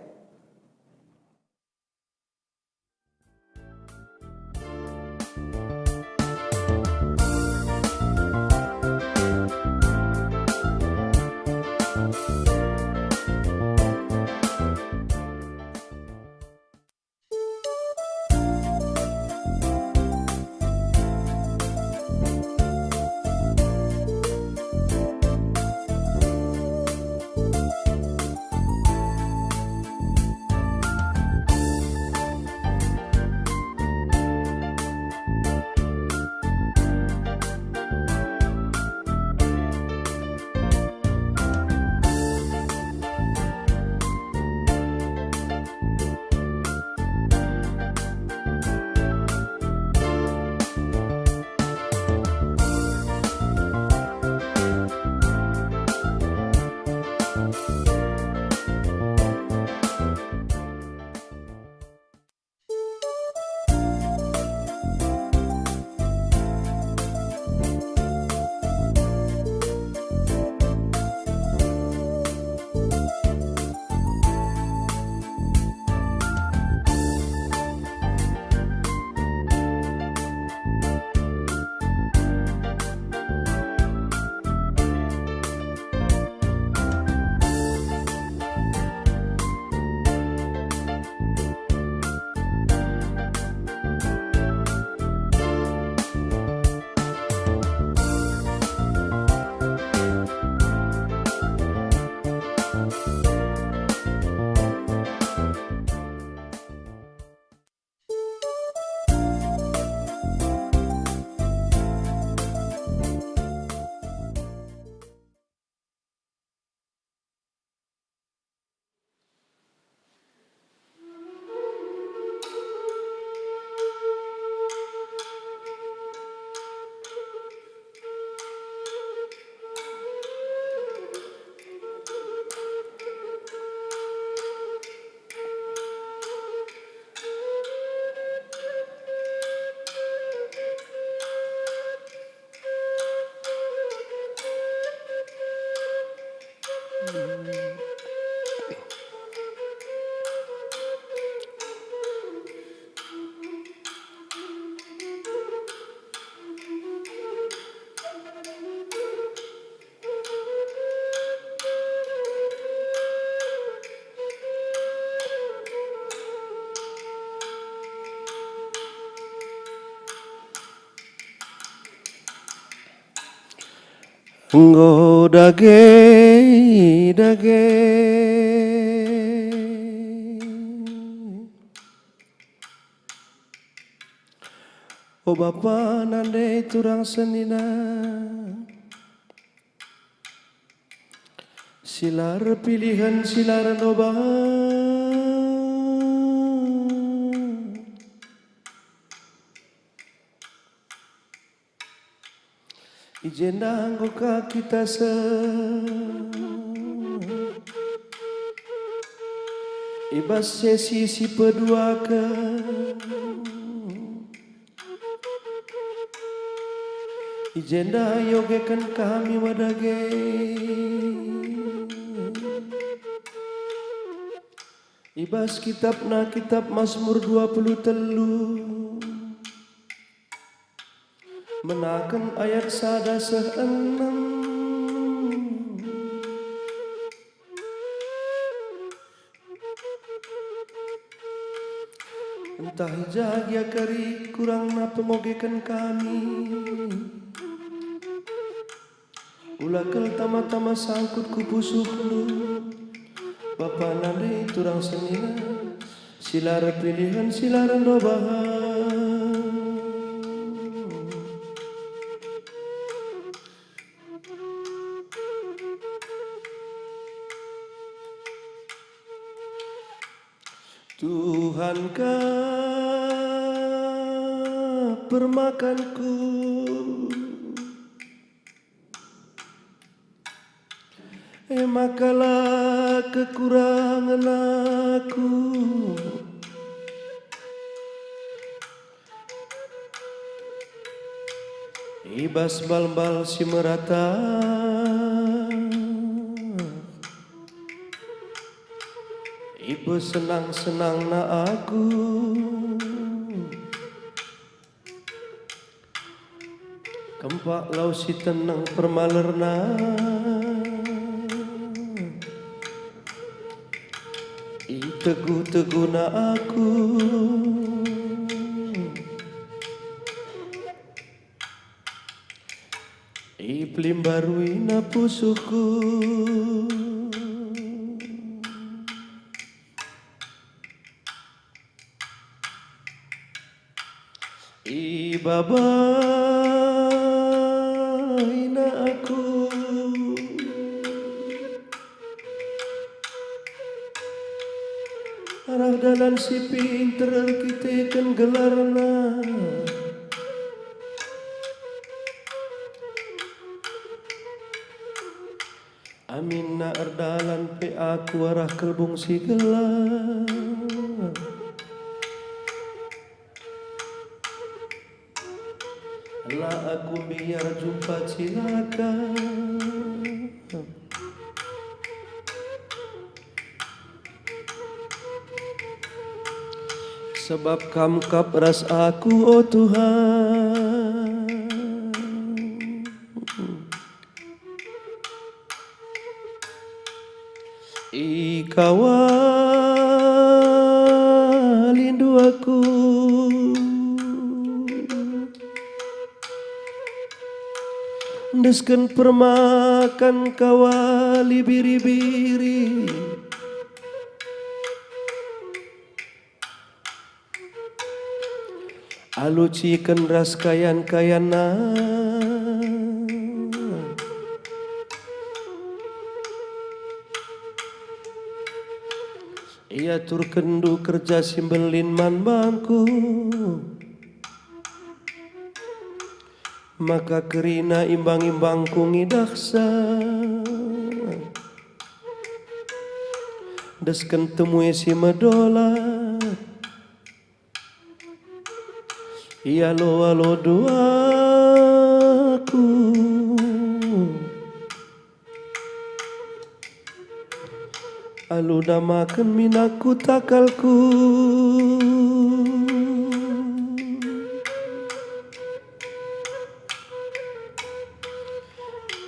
Enggo dage, dage. O Bapa nande turang senina, si la erpilihen, si la ernoba. I jenda enggo ka kita seh i bas sesi si peduaken. I jenda iogeken kami wari dage i bas kitapna, Kitap Masmur dua puluh telu. Menaken ayat sada seh enem. Ntah i ja gia kari kurangna pengogeken kami, ula kal tama-tama sangkut ku pusuhndu, Bapa nande turang senina, Si la erpilihen, si la ernobahan. Tuhan ka permakanku, e maka la kekurangen aku. I bas mbal-mbal si merata, ipesenang-senangna aku. Kempak lau si teneng permalerna, itegu-teguna aku. Ipelimbaruina pusuhku. Ibabaina aku arah dalan si pinter erkiteken gelarna. Aminna erdalan pe aku arah kelbung si gelap, la aku mbiar jumpa cilaka. Sebab Kam kap ras aku, o Tuhan. Ikawalindu aku, endesken permakan kawali biri-biri. Alu ciken ras kayan-kayanna, iaturkenndu kerja si mbelin man bangku, maka kerina imbang-imbangku ngidahsa. Desken temue si medolat, ialo-alo duaku. Alu damaken minakku takalku.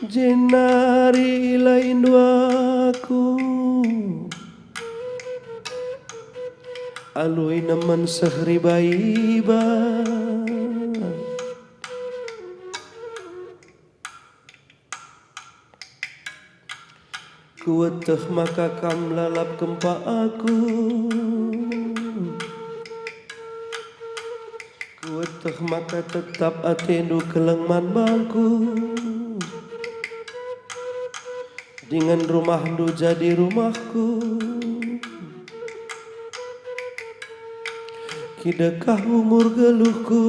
Jenari ilaindu aku alu inemen seh riba-iba. Kueteh maka Kam lalap kempak aku. Kueteh maka tetap atendu keleng man bangku, dingen rumahndu jadi rumahku, kidekah umur geluhku.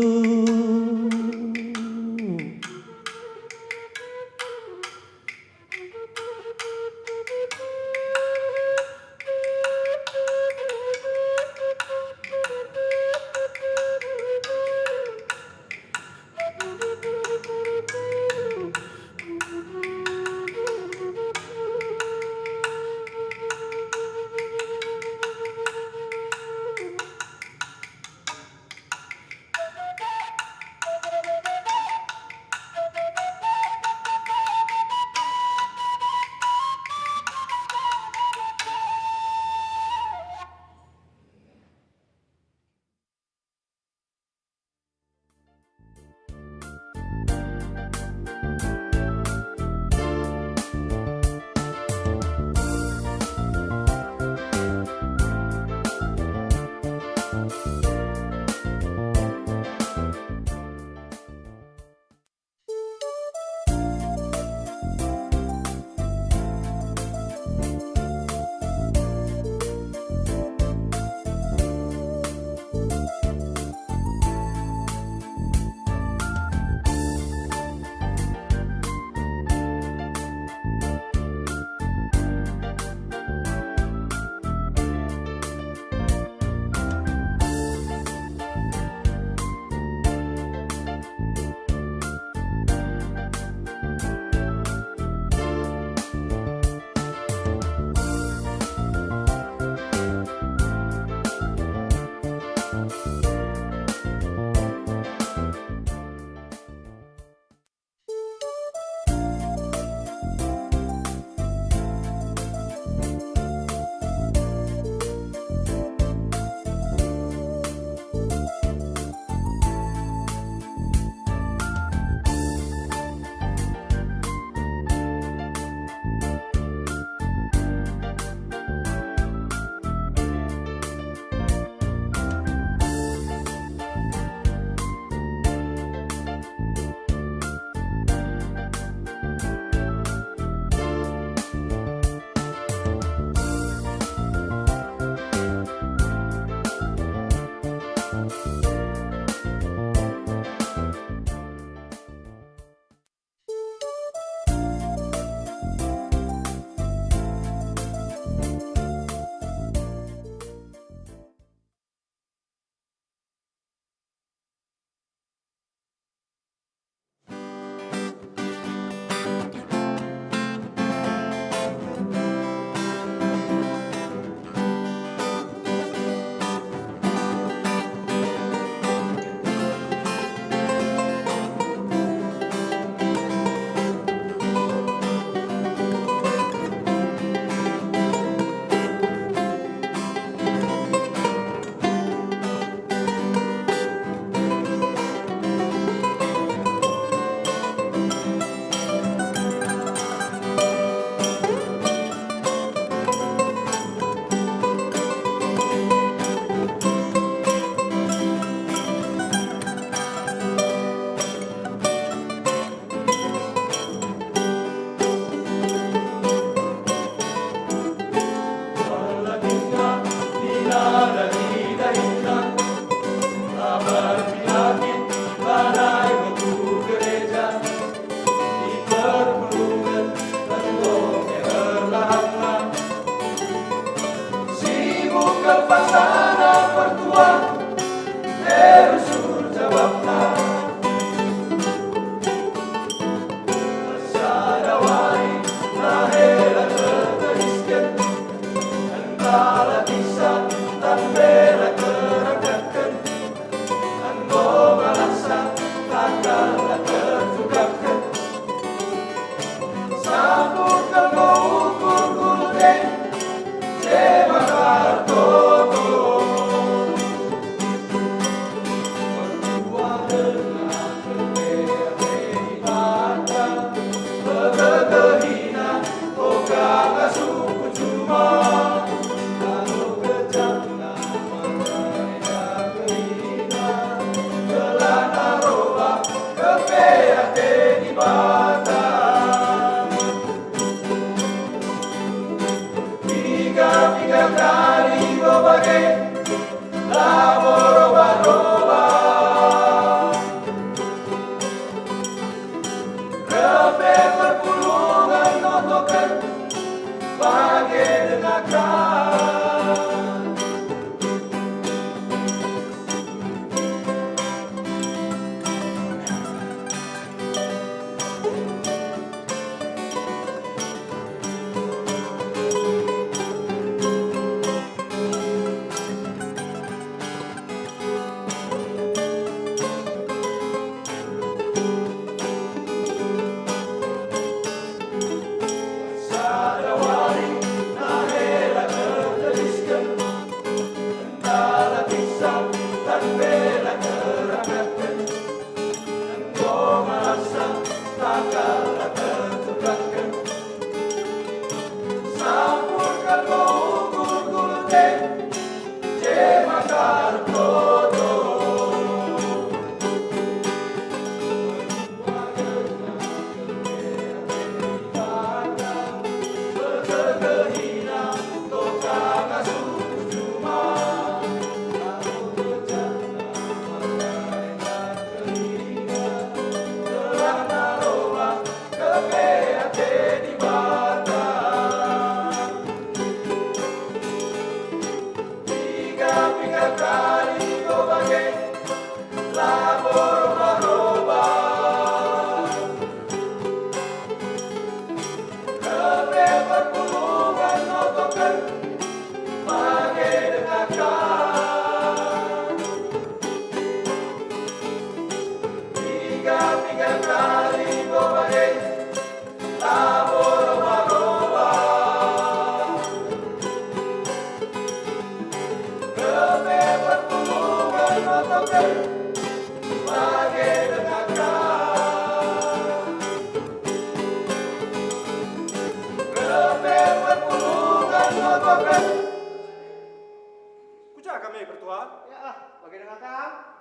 Ku ja kami, Pertua? Ya, ah, bage denga kam.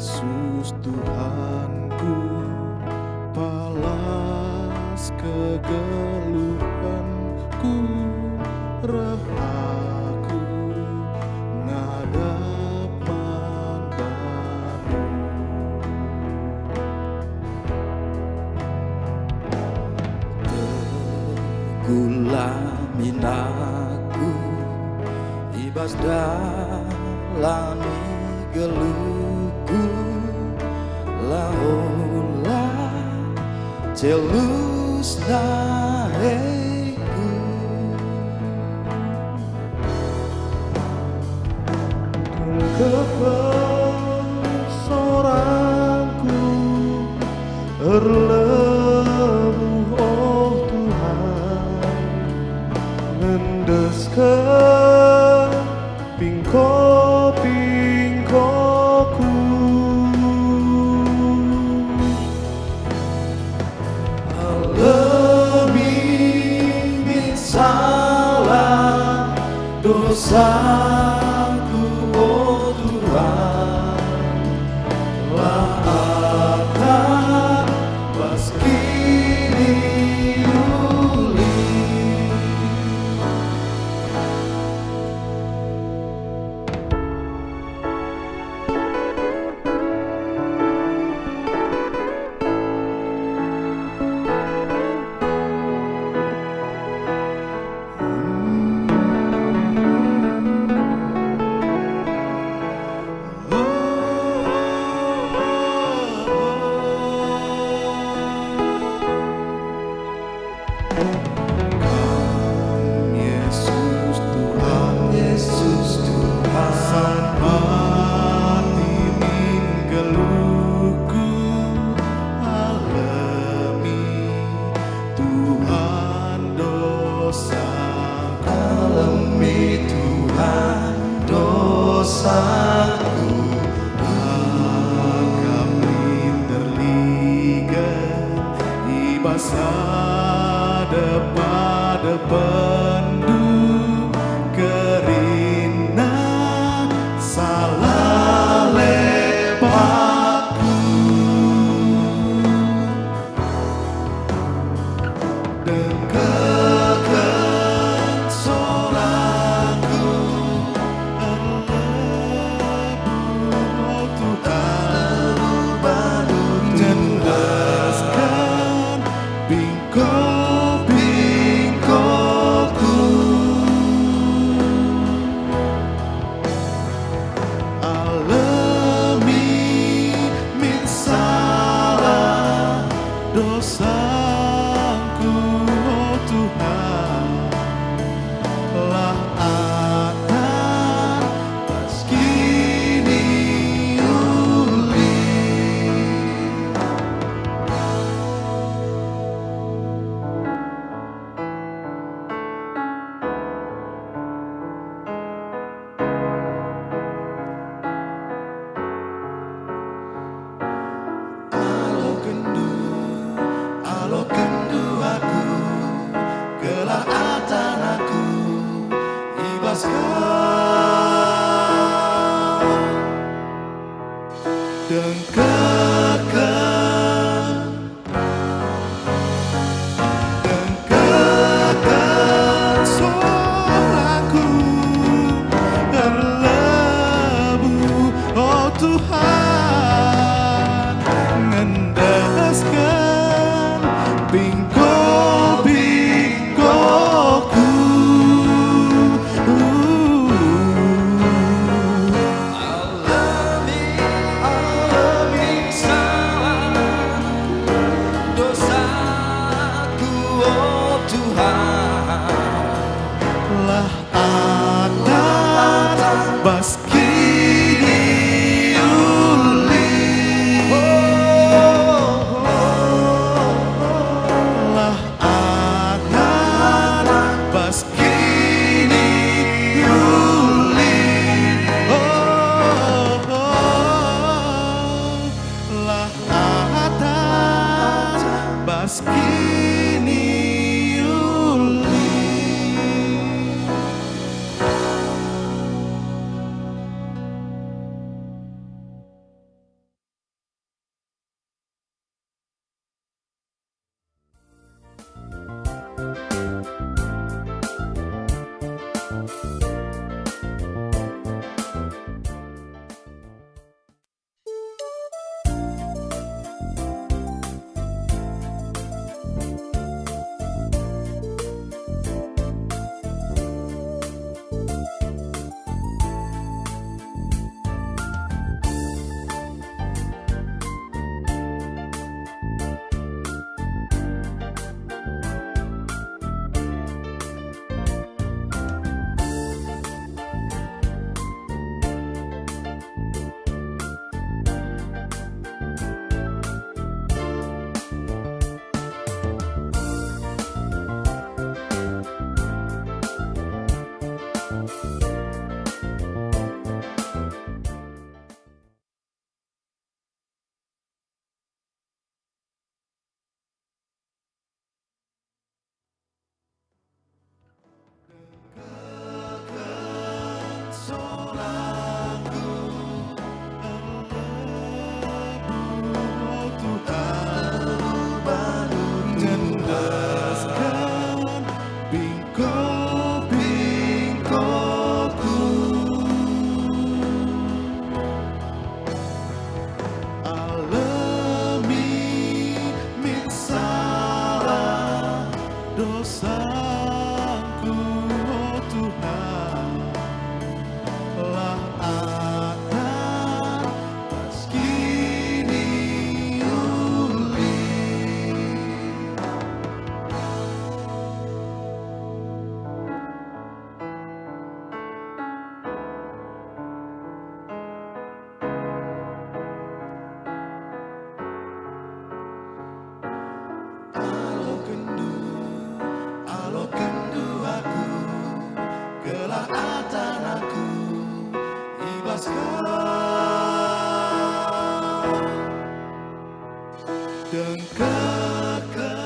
Yesus Tuhanku, palas kegeluhenku, reh aku ngadap man bandu. Teguhlah min aku i bas dalan geluhku, la ola celus dahiku. Tungkepken sorangku, erlebuh, o Tuhan, ngendesken pingko-pingkoku. Alemi min salah dosaku, o Tuhan, la atap bas kiniulin. Kam Yesus Tuhan, Yesus Tuhan, sampati min geluhku, alemi Tuhan dosa. Alemi Tuhan dosaku, akap min terliget i bas adepen-adepenNdu, kerina salah lepakku. Dengkehken sorangku, erlebuh, o Tuhan, erlebuh bandu, Tuhan, jelasken pingko-pingkoku. Alemi min salah dosangku, o Tuhan, la atap bas kiniulin. Alokenndu, alokenndu aku, gelah atan aku i bas Kam. Dengkehken Dengkehken sorangku, erlebuh, o Tuhan, ngendesken pingko-pingkoku. Alemi, alemi salah dosaku, o Tuhan. La atap bas kiniulin. La atap bas kiniulin. Oh, oh, oh. La atap bas kiniulin. Bingko-bingkoku. Alemi min salah dosaku, o Tuhan, lah akan bas kiniulin. Alokenndu, alokenndu aku, gelah atan aku i bas Kam. Dengkehken.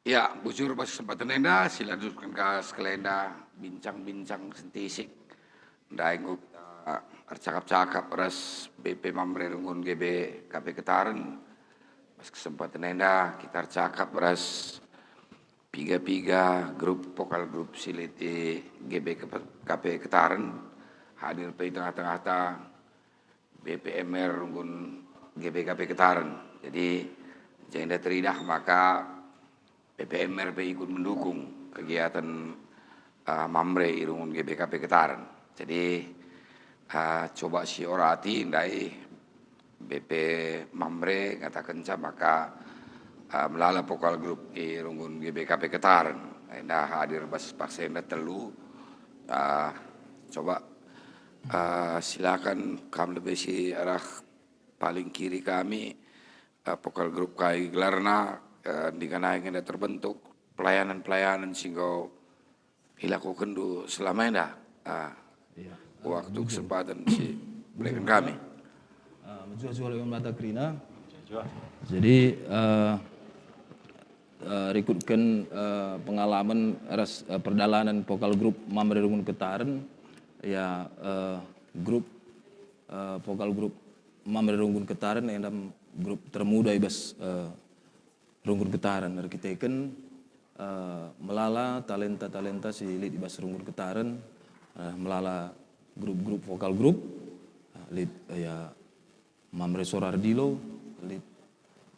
Ya, bujur bas kesempatan enda, si lanjutken ka sekalenda bincang-bincang sentisik. Ndai enggo kita ercakap-cakap ras B P Mamre Runggun G B K P Ketaren. Bas kesempatan enda kita ercakap ras piga-piga grup, vokal grup si lit i G B K P Ketaren, hadir pe i tengah-tengahta B P M R Runggun G B K P Ketaren. Jadi, jenda teridah maka B P M R pe ikut mendukung kegiatan, eh, Mamre i Runggun G B K P Ketaren. Jadi, eh, coba siorati ndai B P Mamre ngatakenca maka, eh, melala vokal grup i Runggun G B K P Ketaren. Enda hadir bas paksa enda telu, eh, Coba, eh, silakan kam lebe si arah paling kiri kami, eh, vokal grup kai gelarna, eh, ndika nai enda terbentuk, pelayanan-pelayanan si enggo ilakokenndu selama enda, ah, Iya. waktu kesempatan si berikan kami. Ah, mejuah-juah lebe mata kerina. Jadi, eh, eh, rikutken, eh, pengalaman ras, eh, perdalanan vokal grup Mamre Runggun Ketaren, ya, eh, grup, eh, vokal grup Mamre Runggun Ketaren enda grup termuda i bas, eh, Runggun Ketaren erkiteken, eh, melala talenta-talenta si lit i bas Runggun Ketaren, eh, melala grup-grup vokal grup, eh, lit, eh, ya, Mamre Sora Ardilo, lit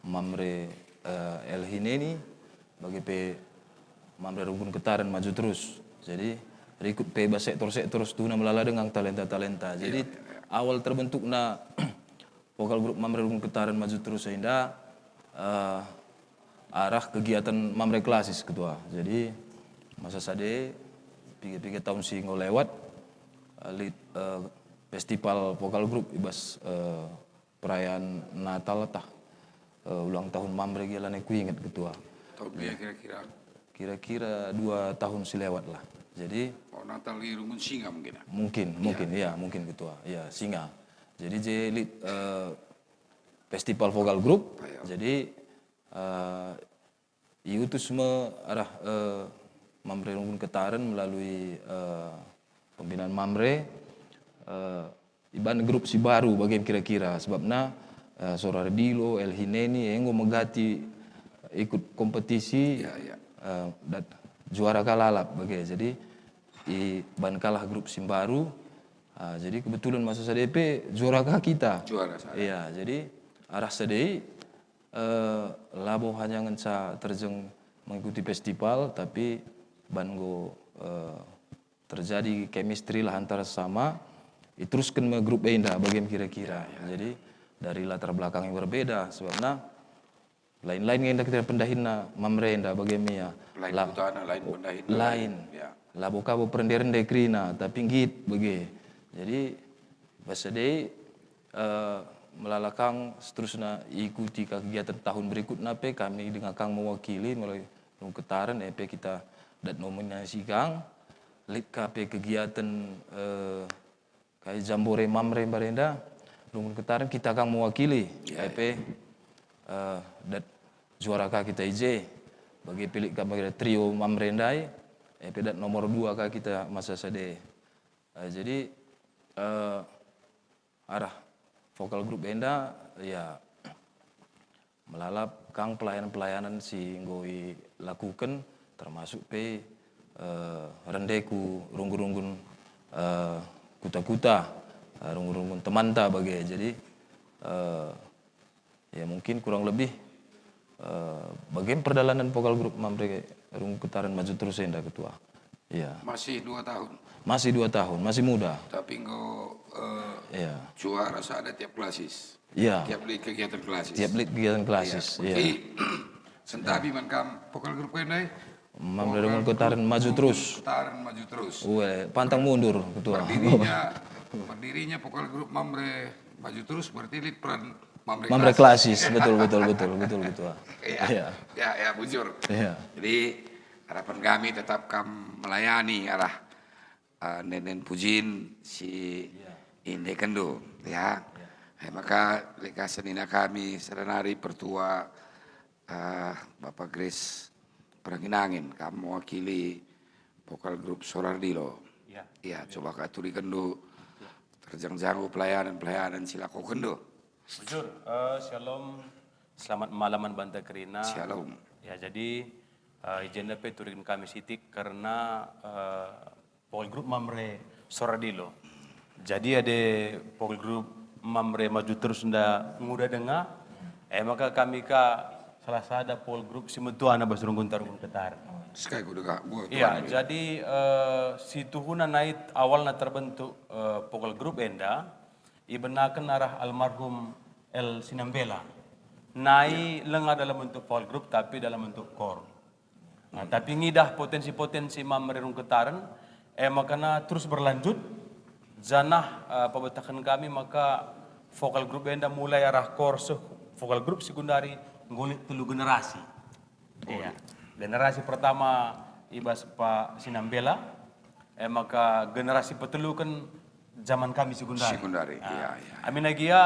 Mamre, eh, El Hineni, bage pe Mamre Runggun Ketaren maju terus. Jadi, rikut pe bas sektor-sektor situhuna melala denga talenta-talenta. Jadi, Iya, iya, iya. awal terbentukna vokal grup Mamre Runggun Ketaren maju terus enda, eh, arah kegiatan Mamre Klasis, Ketua. Jadi, masa sade, piga-piga tahun si enggo lewat, eh, lit, eh, festival vokal grup i bas, eh, perayaan Natal tah, eh, ulang tahun Mamre gia lanai kuinget, Ketua. Tahun piga kira-kira? Kira-kira dua tahun si lewat lah. Jadi Oh, Natal i Runggun Singa mungkin, ya? Mungkin, Iya. mungkin, ya, mungkin, Ketua. Ya, Singa. Jadi, je lit, eh, festival vokal grup. Oh, iya. Jadi, eh, iutus me arah, eh, Mamre Runggun Ketaren melalui, eh, pembinaan Mamre, eh, iban grup si baru bage kira-kira, sebabna, eh, Sora Ardilo, El Hineni, enggo megati ikut kompetisi, Ya, ya. eh, dat juara ka lalap bage. Jadi, iban kalah grup si baru, ah, jadi kebetulan masa sade pe juara ka kita. Juara sade. Iya, jadi arah sade, eh, labo hanya ngenca terjeng mengikuti festival, tapi ban enggo, eh, terjadi chemistry lah antara sesama, iterusken me grup enda bage kira-kira. Ya, ya. Jadi, dari latar belakang yang berbeda, sebabna lain-lain nge enda kira pendahinna Mamre enda bage me ia. Lain La-, kutana, lain pendahinna, lain. lain. Ya. Labo ka bo perende-rende kerina, tapi nggit bage. Jadi, bas sade, eh, melala kang seterusna iikuti ka kegiatan tahun berikutna pe kami denga kang mewakili melalui Runggun Ketaren, e pe kita dat nominasi kang, lit ka pe kegiatan, eh, kai Jambore Mamre mbarenda, Runggun Ketaren kita kang mewakili, Ya, e pe, eh, dat juara ka kita i je, bage pe lit ka mbarenda trio Mamre ndai, e pe dat nomor dua ka kita masa sade. Eh, jadi, eh, arah vokal grup enda, ya, melala kang pelayanan-pelayanan si enggo ilakuken, termasuk pe, eh, rende ku runggun-runggun, eh, kuta-kuta, eh, runggun-runggun temanta bage. Jadi, eh, ya, mungkin kurang lebih, eh, bage perdalanan vokal grup Mamre Runggun Ketaren maju terus enda, Ketua. Iya. Masih dua tahun? Masih dua tahun, masih muda. Tapi enggo, eh, Iya. juara sada tiap klasis? Iya. Tiap lit kegiatan klasis? Tiap lit kegiatan klasis, Iya. iya. Berarti, sentabi man kam vokal grup enda, eh? Mamre Runggun Ketaren maju terus. Ketaren maju terus. Ue, pantang mundur, Ketua. Berdirinya, berdirinya vokal grup Mamre maju terus berarti lit peran Mamre Mamre Klasis. Klasis, betul, betul, betul, betul, Ketua. Iya. Iya. Ya, ya, bujur. Iya. Jadi, harapan kami tetap kam melayani arah, eh, enden-enden pujin si Iya. indekenndu, ya. Iya. Eh, maka leka senina kami sada nari pertua, eh, Bapak Grace Perangin-angin, kam mewakili vokal grup Sora Ardilo. Iya. Iya, coba ka turikenndu Iya. terjang-janggu pelayanan-pelayanan si lakokenndu. Bujur, eh, shalom. Selamat malam man banta kerina. Shalom. Ya, jadi, eh, i jenda pe turiken kami sitik kerna, eh, vokal grup Mamre Sora Ardilo. Jadi adi vokal grup Mamre maju terus enda nguda denga, e maka kami ka salah sada vokal grup si metuana bas runggunta Runggun Ketaren. Sekai ku denga, gua Iya, tuan. jadi, eh, situhuna nai awalna terbentuk, eh, vokal grup enda, ibenaken arah almarhum El Sinambela. Nai Iya. lenga dalam bentuk vokal grup, tapi dalam bentuk kor. Nah, Hmm. tapi ngidah potensi-potensi Mamre Runggun Ketaren, e makana terus berlanjut, Janah, eh, pebetahen kami maka vokal grup enda mulai arah kor seh vokal grup si gundari nggo lit telu generasi. Iya. Generasi pertama i bas Pak Sinambela, eh, maka generasi peteluken zaman kami si gundari. Si gundari, ah, iya, iya. Amin agia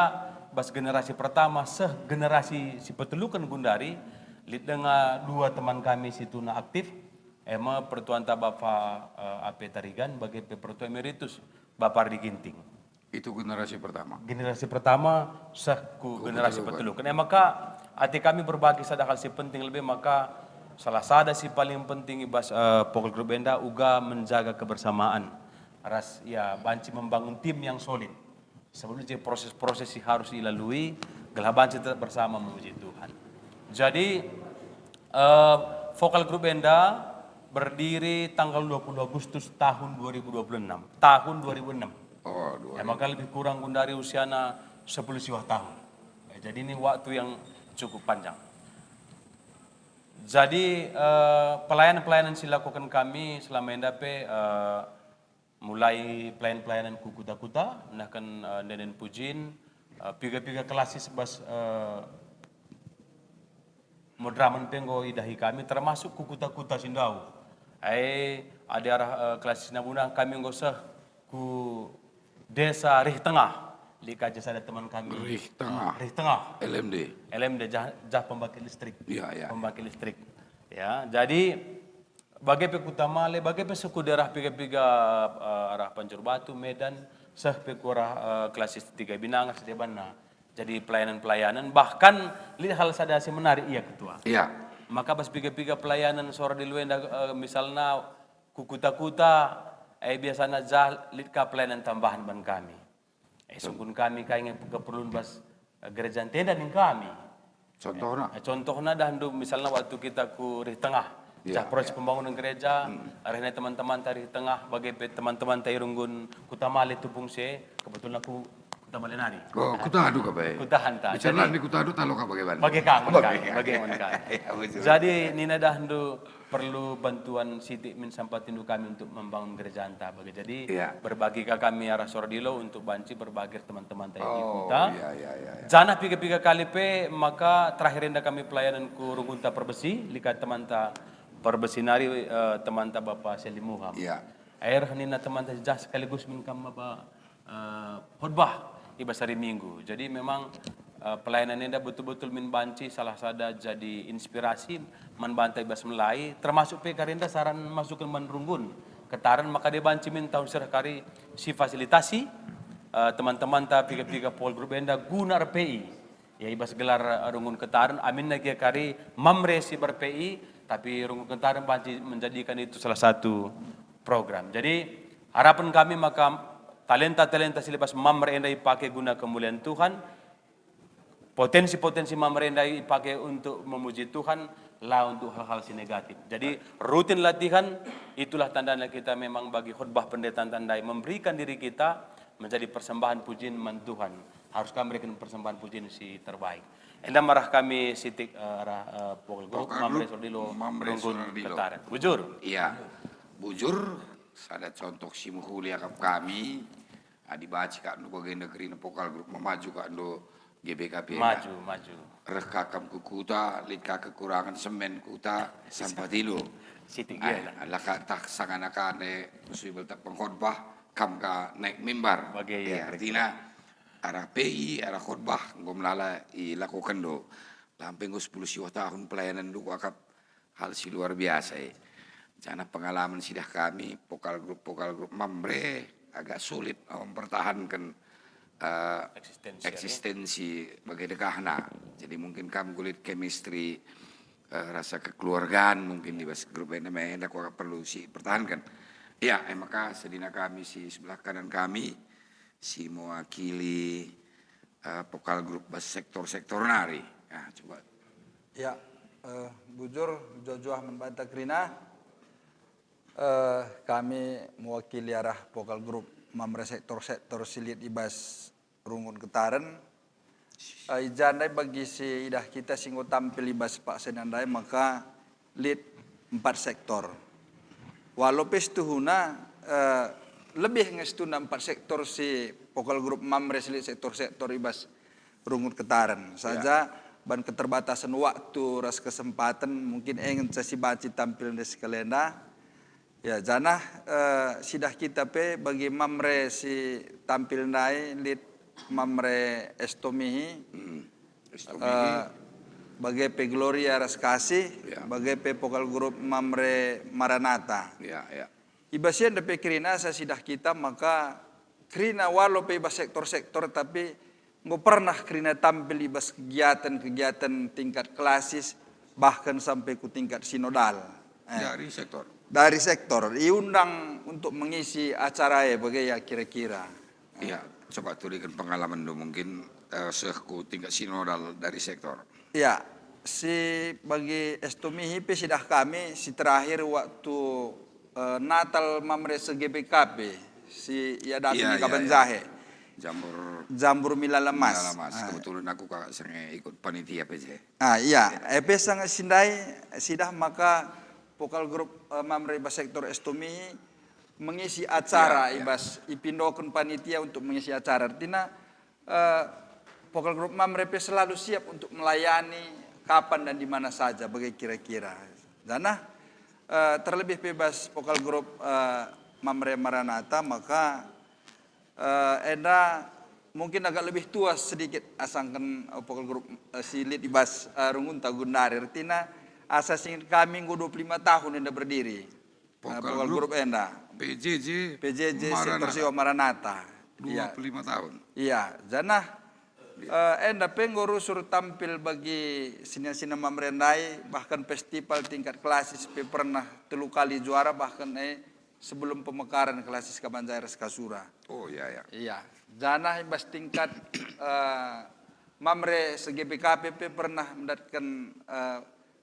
bas generasi pertama seh generasi si peteluken gundari, lit denga dua teman kami si tuna aktif, e me pertuanta Bapa, eh, A P Tarigan, bage pe pertua emeritus Bapa Ardi Ginting. Itu generasi pertama. Generasi pertama seh ku generasi peteluken. E maka ate kami berbagi sada hal si penting lebe maka salah sada si paling penting i bas, eh, vokal grup enda uga menjaga kebersamaan ras ya banci membangun tim yang solid. Sebelum jadi proses-proses si harus dilalui, gelah banci tetap bersama memuji Tuhan. Jadi, eh, vokal grup enda berdiri tanggal dua puluh Agustus tahun dua ribu dua puluh enam. Tahun dua ribu enam. Oh, dua ribu. Ya, maka lebih kurang gundari usiana sepuluh siwah tahun. Ya, jadi ini waktu yang cukup panjang. Jadi, eh, pelayanan-pelayanan si lakukan kami selama enda pe, eh, mulai pelayan-pelayanan ku kuta-kuta, nahken, eh, ende-enden pujin, eh, piga-piga klasis bas, eh, Madramen pe enggo idahi kami, termasuk ku kuta-kuta si ndauh. Ai, adi arah, eh, klasis nabuna kami enggo seh ku desa Rih Tengah, lit ka sada teman kami. Rih Tengah. Eh, Rih Tengah. L M D. L M D, jah, jah pembangkit listrik. Iya, iya. Pembangkit listrik. Ya, jadi bage pe Kuta Male, bage pe seh ku daerah piga-piga, eh, arah Pancur Batu, Medan, seh pe ku arah, eh, klasis tiga Binangas, debanna. Jadi pelayanan-pelayanan, bahkan lit hal sada si menarik, iya, Ketua. Iya. Maka bas piga-piga pelayanan Sora Dilo enda, eh, misalna ku kuta-kuta, eh, biasana jah lit ka pelayanan tambahan ban kami. Eh, sungkun kami kai nge keperlun bas, eh, gereja enda ning kami. Contohna? Eh, contohna dahndu misalna waktu kita ku Rih Tengah, iya, jah proses pembangunan gereja, arahna teman-teman ta Rih Tengah, bage pe teman-teman ta i runggun Kuta Male tupung si e, kebetulan aku Kuta Male nari. Oh, kutahndu ka pe. Kutahan ta. Bicara ni kutahndu talo ka bage ban. Bage kang, bage kang. Iya, betul. Jadi nina dahndu, perlu bantuan sitik min sampatindu kami untuk membangun gerejanta bage. Jadi, iya, berbagi ka kami arah Sora Dilo untuk banci berbagi teman-teman ta i kuta. Oh, iya, iya, iya, iya. Janah piga-piga kali pe maka terakhir enda kami pelayanan ku runggunta Perbesi, lit ka temanta Perbesi nari, eh, temanta Bapa Seli Muham. Iya. Air nina temanta jah sekaligus min kam maba eh, khotbah i bas hari Minggu. Jadi memang, eh, pelayanan enda betul-betul min banci salah sada jadi inspirasi man banta i bas melai, termasuk pe kari enda saran masuken man runggun Ketaren maka deba banci min tahun sereh kari si fasilitasi, eh, teman-temanta piga-piga vokal grup enda guna R P I. Ya, i bas gelar, eh, runggun Ketaren, aminna gia kari Mamre si ber-P I, tapi runggun Ketaren banci menjadikan itu salah satu program. Jadi, harapen kami maka talenta-talenta si lepas Mamre enda ipake guna kemulian Tuhan, potensi-potensi Mamre enda ipake untuk memuji Tuhan, la untuk hal-hal si negatif. Jadi, rutin latihan, itulah tandanya kita memang bagi khotbah pendeta ndai memberikan diri kita menjadi persembahan pujian man Tuhan. Harus kami berikan persembahan pujian si terbaik. Enda marah kami sitik, eh, arah, eh, vokal grup Mamre Sora Dilo, Mamre Sora Dilo. Ketaren. Bujur. Iya. Bujur, sada contoh si mehuli akap kami. Adi banci kak ndo bage negeri vokal grup memaju kak ndo G B K P. Maju, maju. Reh kak kam ku kuta, lit kak kekurangan semen kuta, sampah tilu. Sitik. Ah, iya, lah. Lah kak tak sangana kane, suibel tak pengkhotbah, kam ka naik mimbar. Bage, iya, ya, kira-kira. Artina, arah P I, arah khotbah, enggo melala ilakokenndu. Lampe enggo sepuluh siwah tahun pelayananndu kuakap hal si luar biasa, eh. Janah pengalaman sidah kami, vokal grup, vokal grup Mamre, agak sulit, eh, mempertahankan, eh, eksistensi, ya, eksistensi bage dekahna. Jadi mungkin kam kulit chemistry, eh, rasa kekeluargaan mungkin di bas grup enda me enda kuakap perlu si pertahankan. Ya, eh, maka sedina kami si sebelah kanan kami, si mewakili, eh, vokal grup bas sektor-sektor nari. Ya, coba. Ya, eh, bujur, juah-juah man banta kerina. Eh, kami mewakili arah vokal grup Mamre sektor-sektor si lit i bas runggun Ketaren. Eh, i ja ndai bagi si idah kita si enggo tampil i bas paksa ndai maka lit empat sektor. Walau pe situhuna, eh, lebih nge situhuna empat sektor si Pokal Group Mamre si lit sektor-sektor i bas Runggun Ketaren. Ya. Saja ban keterbatasan waktu ras kesempatan, mungkin e ngenca si banci tampil ndai sekalenda. Ya, janah, eh, sidah kita pe bagi Mamre si tampil ndai, lit Mamre Estomihi, Hmm. Estomihi. eh, bage pe Gloria ras Kasih, Ya. bage pe Pokal Group Mamre Maranata. Ya, ya. I bas enda pe kerina asa sidah kita maka kerina walau pe i bas sektor-sektor, tapi enggo pernah kerina tampil i bas kegiatan-kegiatan tingkat klasis, bahkan sampai ku tingkat sinodal. Eh, Dari sektor. dari sektor, iundang untuk mengisi acara e bage ya kira-kira. Iya, coba turiken pengalamenndu mungkin, eh, seh ku tingkat sinodal dari sektor. Ya, si bagi Estomihi pe sidah kami si terakhir waktu, eh, Natal Mamre se G B K P si iadapi Iya, di iya, Kaban iya. Jahe. Jambur Jambur Mila Lemas. Mila Lemas. Ah. Kebetulan aku ka senge ikut panitia P J. Ah, iya. Iya. E pe sanga si ndai sidah maka Pokal Group, eh, Mamre i bas sektor Estomihi mengisi acara Iya, i iya. bas ipindoken panitia untuk mengisi acara. Artina, eh, Pokal Group Mamre pe selalu siap untuk melayani kapan dan di mana saja, bage kira-kira. Janah, eh, terlebih pe bas Pokal Group, eh, Mamre Maranata, maka, eh, enda mungkin agak lebih tua sedikit asangken, eh, Pokal Group, eh, si lit i bas, eh, Runggunta gundari. Ertina, asa singget kami enggo dua puluh lima tahun enda berdiri. Eh, Pokal Pokal Group Group enda. P J J P J J Sektor Maranata. Siwa Maranata. Iya. Dua puluh lima tahun. Iya, janah, Iya. eh, enda pe enggo rusur tampil bagi sina-sina Mamre ndai, bahkan festival tingkat klasis pe pernah telu kali juara, bahkan, eh, sebelum pemekaran klasis Kaban Jahe ras Kasura. Oh, iya, iya. Iya, janah i bas tingkat, eh, Mamre se G B K P pe pernah mendatken, eh,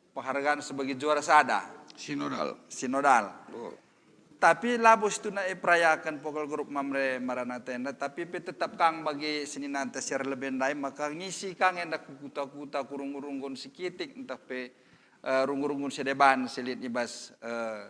penghargaan sebagai juara sada. Sinodal. Sinodal. Oh. Tapi labo situhuna iperayaken Pokal Group Mamre Maranata enda, tapi pe tetap kang bagi seninanta si erlebe ndai, maka ngisi kang enda ku kuta-kuta, ku runggun-runggun si kitik, ntah pe, eh, runggun-runggun si deban si lit i bas, eh,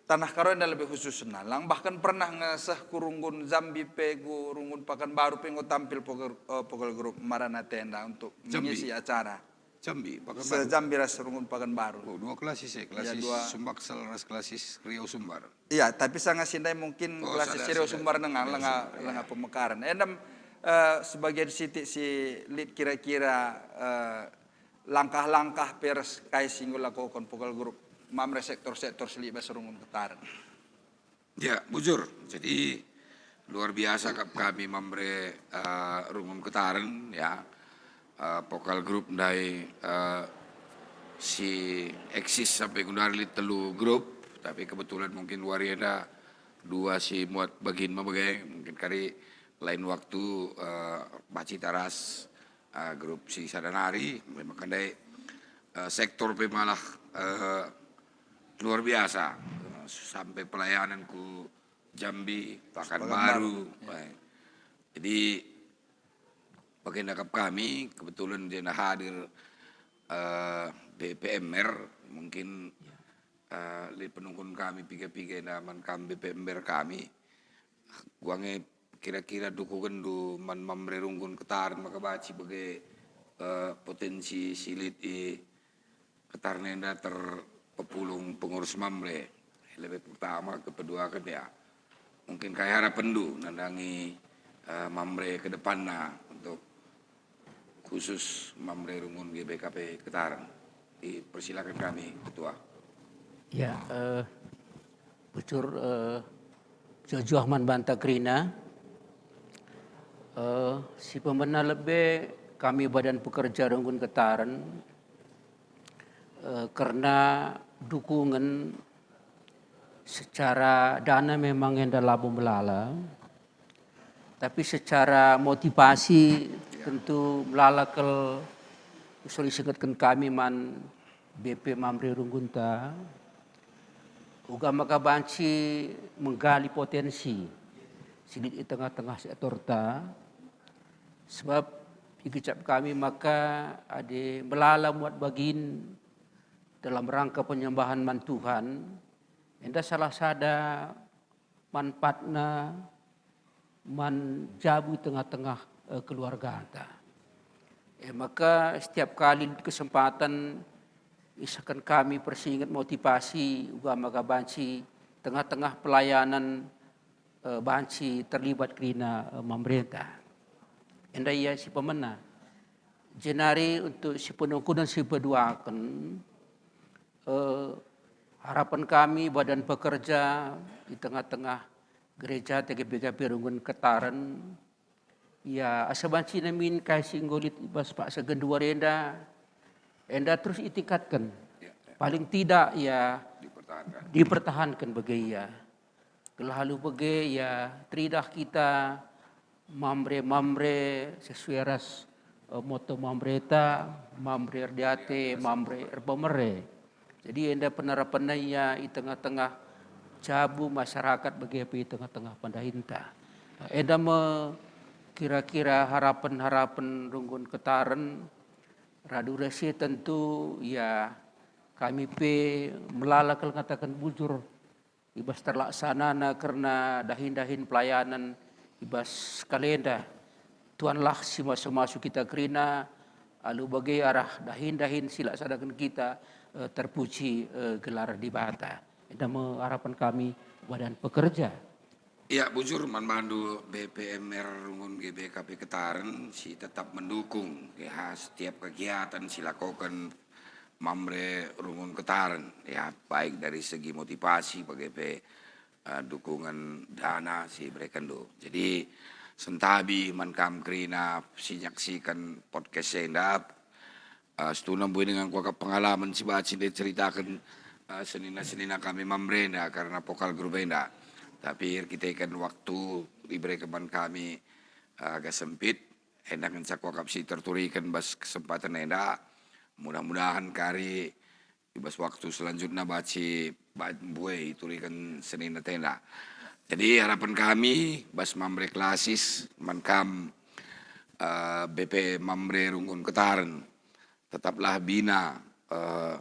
Tanah Karo enda lebih khususna. Lang bahkan pernah nge seh ku runggun Jambi pe, ku runggun Pakanbaru pe enggo tampil Pokal, eh, Pokal Group Maranata enda untuk Jambi. mengisi acara. Jambi, Pakanbaru. Se-Jambi ras runggun Pakanbaru. Oh, dua klasis, eh, Iya, klasis dua. Sumbaksel ras klasis Riau Sumbar. Iya, tapi sanga si ndai mungkin Oh, klasis sada, Riau sada. Sumbar nengah, Riau lenga, Sumbar, ya. lenga pemekaran. Enda, eh, sebagian sitik si lit kira-kira, eh, langkah-langkah pe ras kai si enggo lakoken Pokal Group Mamre sektor-sektor si lit bas Runggun Ketaren. Ya, bujur. Jadi, luar biasa kap kami Mamre, eh, Runggun Ketaren, ya. Eh, Pokal Group ndai, eh, si eksis sampai gundari lit telu grup, tapi kebetulan mungkin wari enda dua si muat bagin me bage, mungkin kari lain waktu, eh, banci taras, eh, grup si sada nari, memang kan ndai, eh, sektor pe malah, eh, luar biasa, eh, sampai pelayanan ku Jambi, Pakanbaru, Pakanbaru, ya. Baik. Jadi, bagenda kap kami, kebetulan dia hadir, eh, B P M R, mungkin, Ya. eh, lit penungkun kami piga-piga enda man kam B P M R kami. Kuga nge kira-kira dukungenndu man Mamre Runggun Ketaren maka banci bage, eh, potensi si lit i Ketaren enda terpepulung pengurus Mamre. Lebe pertama, kepeduaken ya. Mungkin kai harapenndu nandangi, eh, Mamre ke depanna untuk khusus Mamre Runggun G B K P Ketaren. Dipersilakan kami, Ketua. Ya, eh, bujur, eh, juah-juah man banta kerina. Eh, si pemena lebe kami Badan Pekerja Runggun Ketaren, eh, kerna dukungen secara dana memang enda labo melala, tapi secara motivasi Ya. tentu melala kal. Usul isengetken kami man B P Mamre Runggunta, uga maka banci menggali potensi si lit i tengah-tengah sektorta, sebab ikecap kami maka adi melala muat bagin dalam rangka penyembahan man Tuhan, enda salah sada manpatna man jabu tengah-tengah, eh, keluargata. E maka setiap kali kesempatan isehken kami persinget motivasi uga maka banci tengah-tengah pelayanan, eh, banci terlibat kerina, eh, mamrenta. Enda ia si pemena. Jenari untuk si penungkunen si peduaken, eh, harapan kami badan pekerja di tengah-tengah gereja T G P K P Runggun Ketaren, ya, asa banci namin kai si enggo lit i bas paksa genduari enda, enda terus itingkatken. Ya, ya. Paling tidak, ya, dipertahankan. Dipertahankan bage ia. Gelah alu bage, ya, teridah kita mamre-mamre sesuai ras, eh, moto mamreta, mamre erdiate, mamre erpemere. Jadi enda penerapanna ia i tengah-tengah jabu masyarakat bage pe i tengah-tengah pendahinta. Enda me kira-kira harapen-harapen Runggun Ketaren, radu ras si tentu, ya, kami pe melala kal ngataken bujur i bas terlaksanana kerna dahin-dahin pelayanan i bas kalenda. Tuanlah si masu-masu kita kerina, alu bage arah dahin-dahin si laksanaken kita, eh, terpuji, eh, gelar Dibata. Enda me harapan kami badan pekerja. Ya, bujur man bandu B P M R Runggun G B K P Ketaren si tetap mendukung, ya, setiap kegiatan si lakoken Mamre Runggun Ketaren, ya, baik dari segi motivasi, bage pe, eh, dukungan dana si iberekenndu. Jadi, sentabi man kam kerina si nyaksiken podcast enda, eh, situhuna mbue denga kuakap pengalaman si banci nde ceritaken, eh, senina-senina kami Mamre enda kerna vokal grup enda. Tapi erkiteken waktu ibereken man kami, eh, agak sempit, enda ngenca kuakap si terturiken bas kesempaten enda. Mudah-mudahan kari i bas waktu selanjutna banci ba-, mbue ituriken senina enda. Jadi harapan kami bas Mamre Klasis man kam, eh, B P Mamre Runggun Ketaren. Tetaplah bina, eh,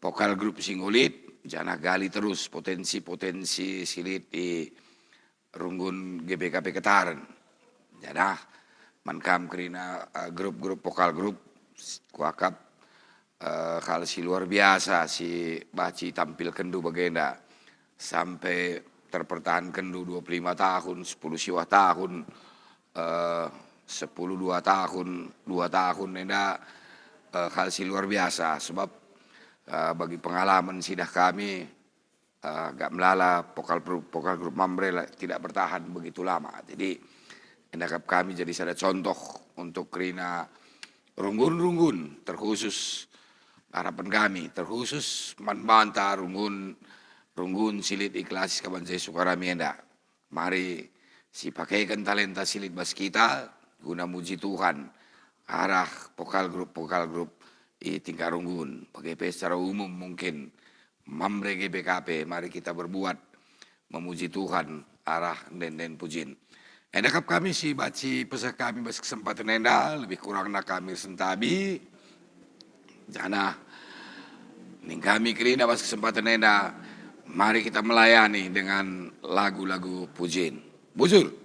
vokal grup si enggo lit, janah gali terus potensi-potensi si lit i Runggun G B K P Ketaren. Janah man kam kerina, eh, grup-grup vokal grup, s-, kuakap, eh, hal si luar biasa si banci tampilkenndu bagenda. Sampai terpertahankenndu dua puluh lima tahun, sepuluh siwah tahun, eh, sepuluh dua tahun, dua tahun enda, eh, hal si luar biasa. Sebab, eh, bagi pengalaman sidah kami, eh, agak melala vokal pru-, vokal grup Mamre la, tidak bertahan begitu lama. Jadi, enda kap kami jadi sada contoh untuk kerina runggun-runggun, terkhusus harapan kami, terkhusus man banta runggun, runggun si lit i Klasis Kabanca Sukarami enda. Mari sipakeken talenta si lit bas kita guna muji Tuhan arah vokal grup, vokal grup i tingkat runggun. Bage pe secara umum mungkin Mamre G B K P, mari kita berbuat memuji Tuhan arah ende-enden pujin. Enda kap kami si banci peseh kami bas kesempaten enda, lebih kurangna kami ersentabi. Janah ning kami kerina bas kesempaten enda, mari kita melayani dengan lagu-lagu pujin. Bujur.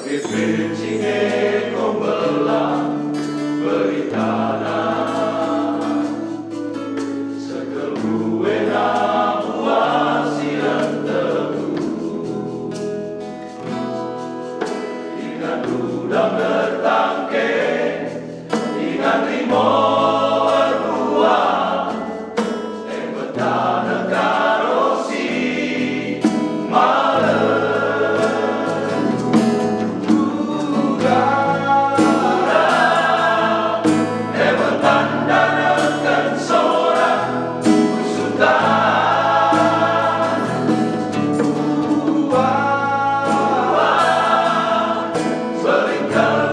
Pimpin si enggo mbelah beritana, sekelbue buah si ertebu. Ingan rudang ertangke, ingan rimo erbuah, e betana karo si malem. Uga e betanda neken sora kusutan. Uga, uga, berikan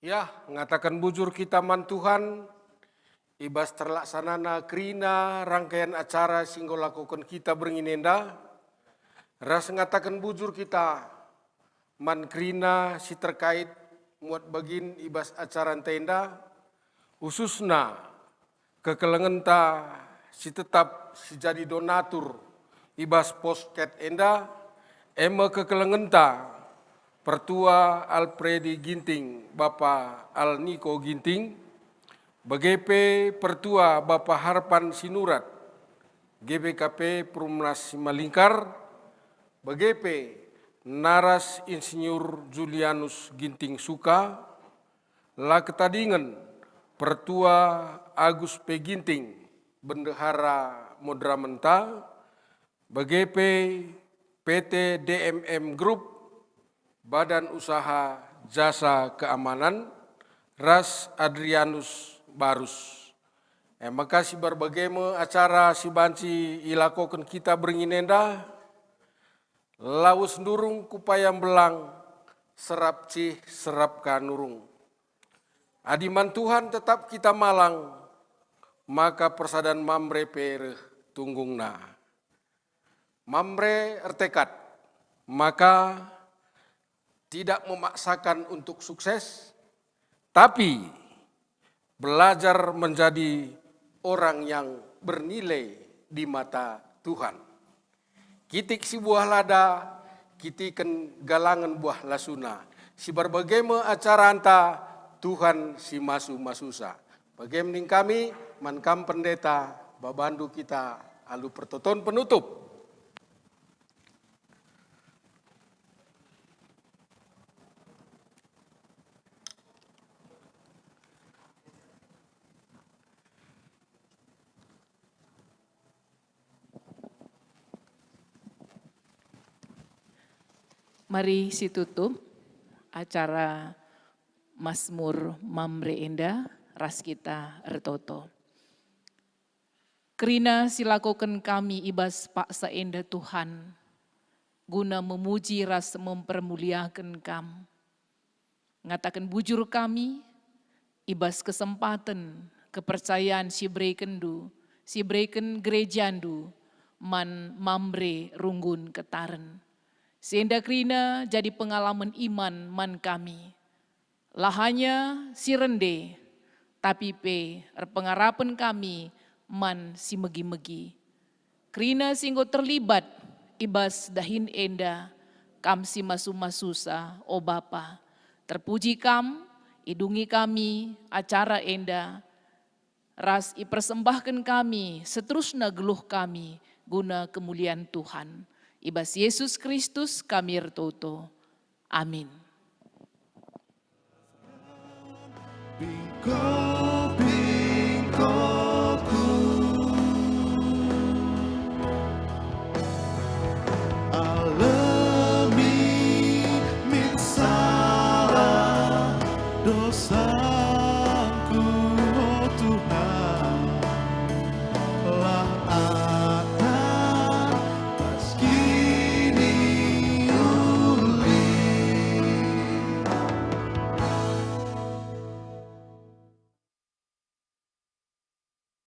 Ya, ngataken bujur kita man Tuhan, i bas terlaksanana kerina rangkaian acara si enggo lakoken kita berngi enda, ras ngataken bujur kita man kerina si terkait muat bagin i bas acara enda, khususna kekelengenta si tetap si jadi donatur i bas posket enda, e me kekelengenta Pertua Alpredi Ginting, Bapa Alniko Ginting, bage pe Pertua Bapa Harpan Sinurat, G B K P Perumnas Simalingkar, bage pe naras Insinyur Julianus Ginting Suka, la ketadingen Pertua Agus P Ginting, Bendahara Modramenta, bage pe P T D M M Group, Badan Usaha Jasa Keamanan, ras Adrianus Barus. E maka si bage me acara si banci ilakoken kita berngi enda, lawes ndurung ku paya mbelang, serap cih serap ka nurung. Adi man Tuhan tetap kita malang, maka persadan Mamre pe reh tunggungna. Mamre ertekad maka tidak memaksakan untuk sukses, tapi belajar menjadi orang yang bernilai di mata Tuhan. Kitik si buah lada, kitiken galangen buah lasuna. Si bage me acaranta, Tuhan si masu-masusa. Bage me ning kami, man kam pendeta, babandu kita alu pertoton penutup. Mari situtup acara Masmur Mamre enda ras kita ertoto. Kerina si lakoken kami i bas paksa enda, Tuhan, guna memuji ras mempermuliaken Kam. Ngataken bujur kami, i bas kesempaten, kepercayan si iberekenNdu, si ibereken gerejaNdu man Mamre runggun ketaren. Si enda kerina jadi pengalamen iman man kami. La hanya si rende, tapi pe erpengarapen kami man si megi-megi. Kerina si enggo terlibat i bas dahin enda, Kam si masu-masusa, o Bapa. Terpuji Kam, idungi kami acara enda, ras ipersembahken kami seterusna geluh kami guna kemulian Tuhan. I bas Yesus Kristus kami ertoto. Amin. Bingko-bingko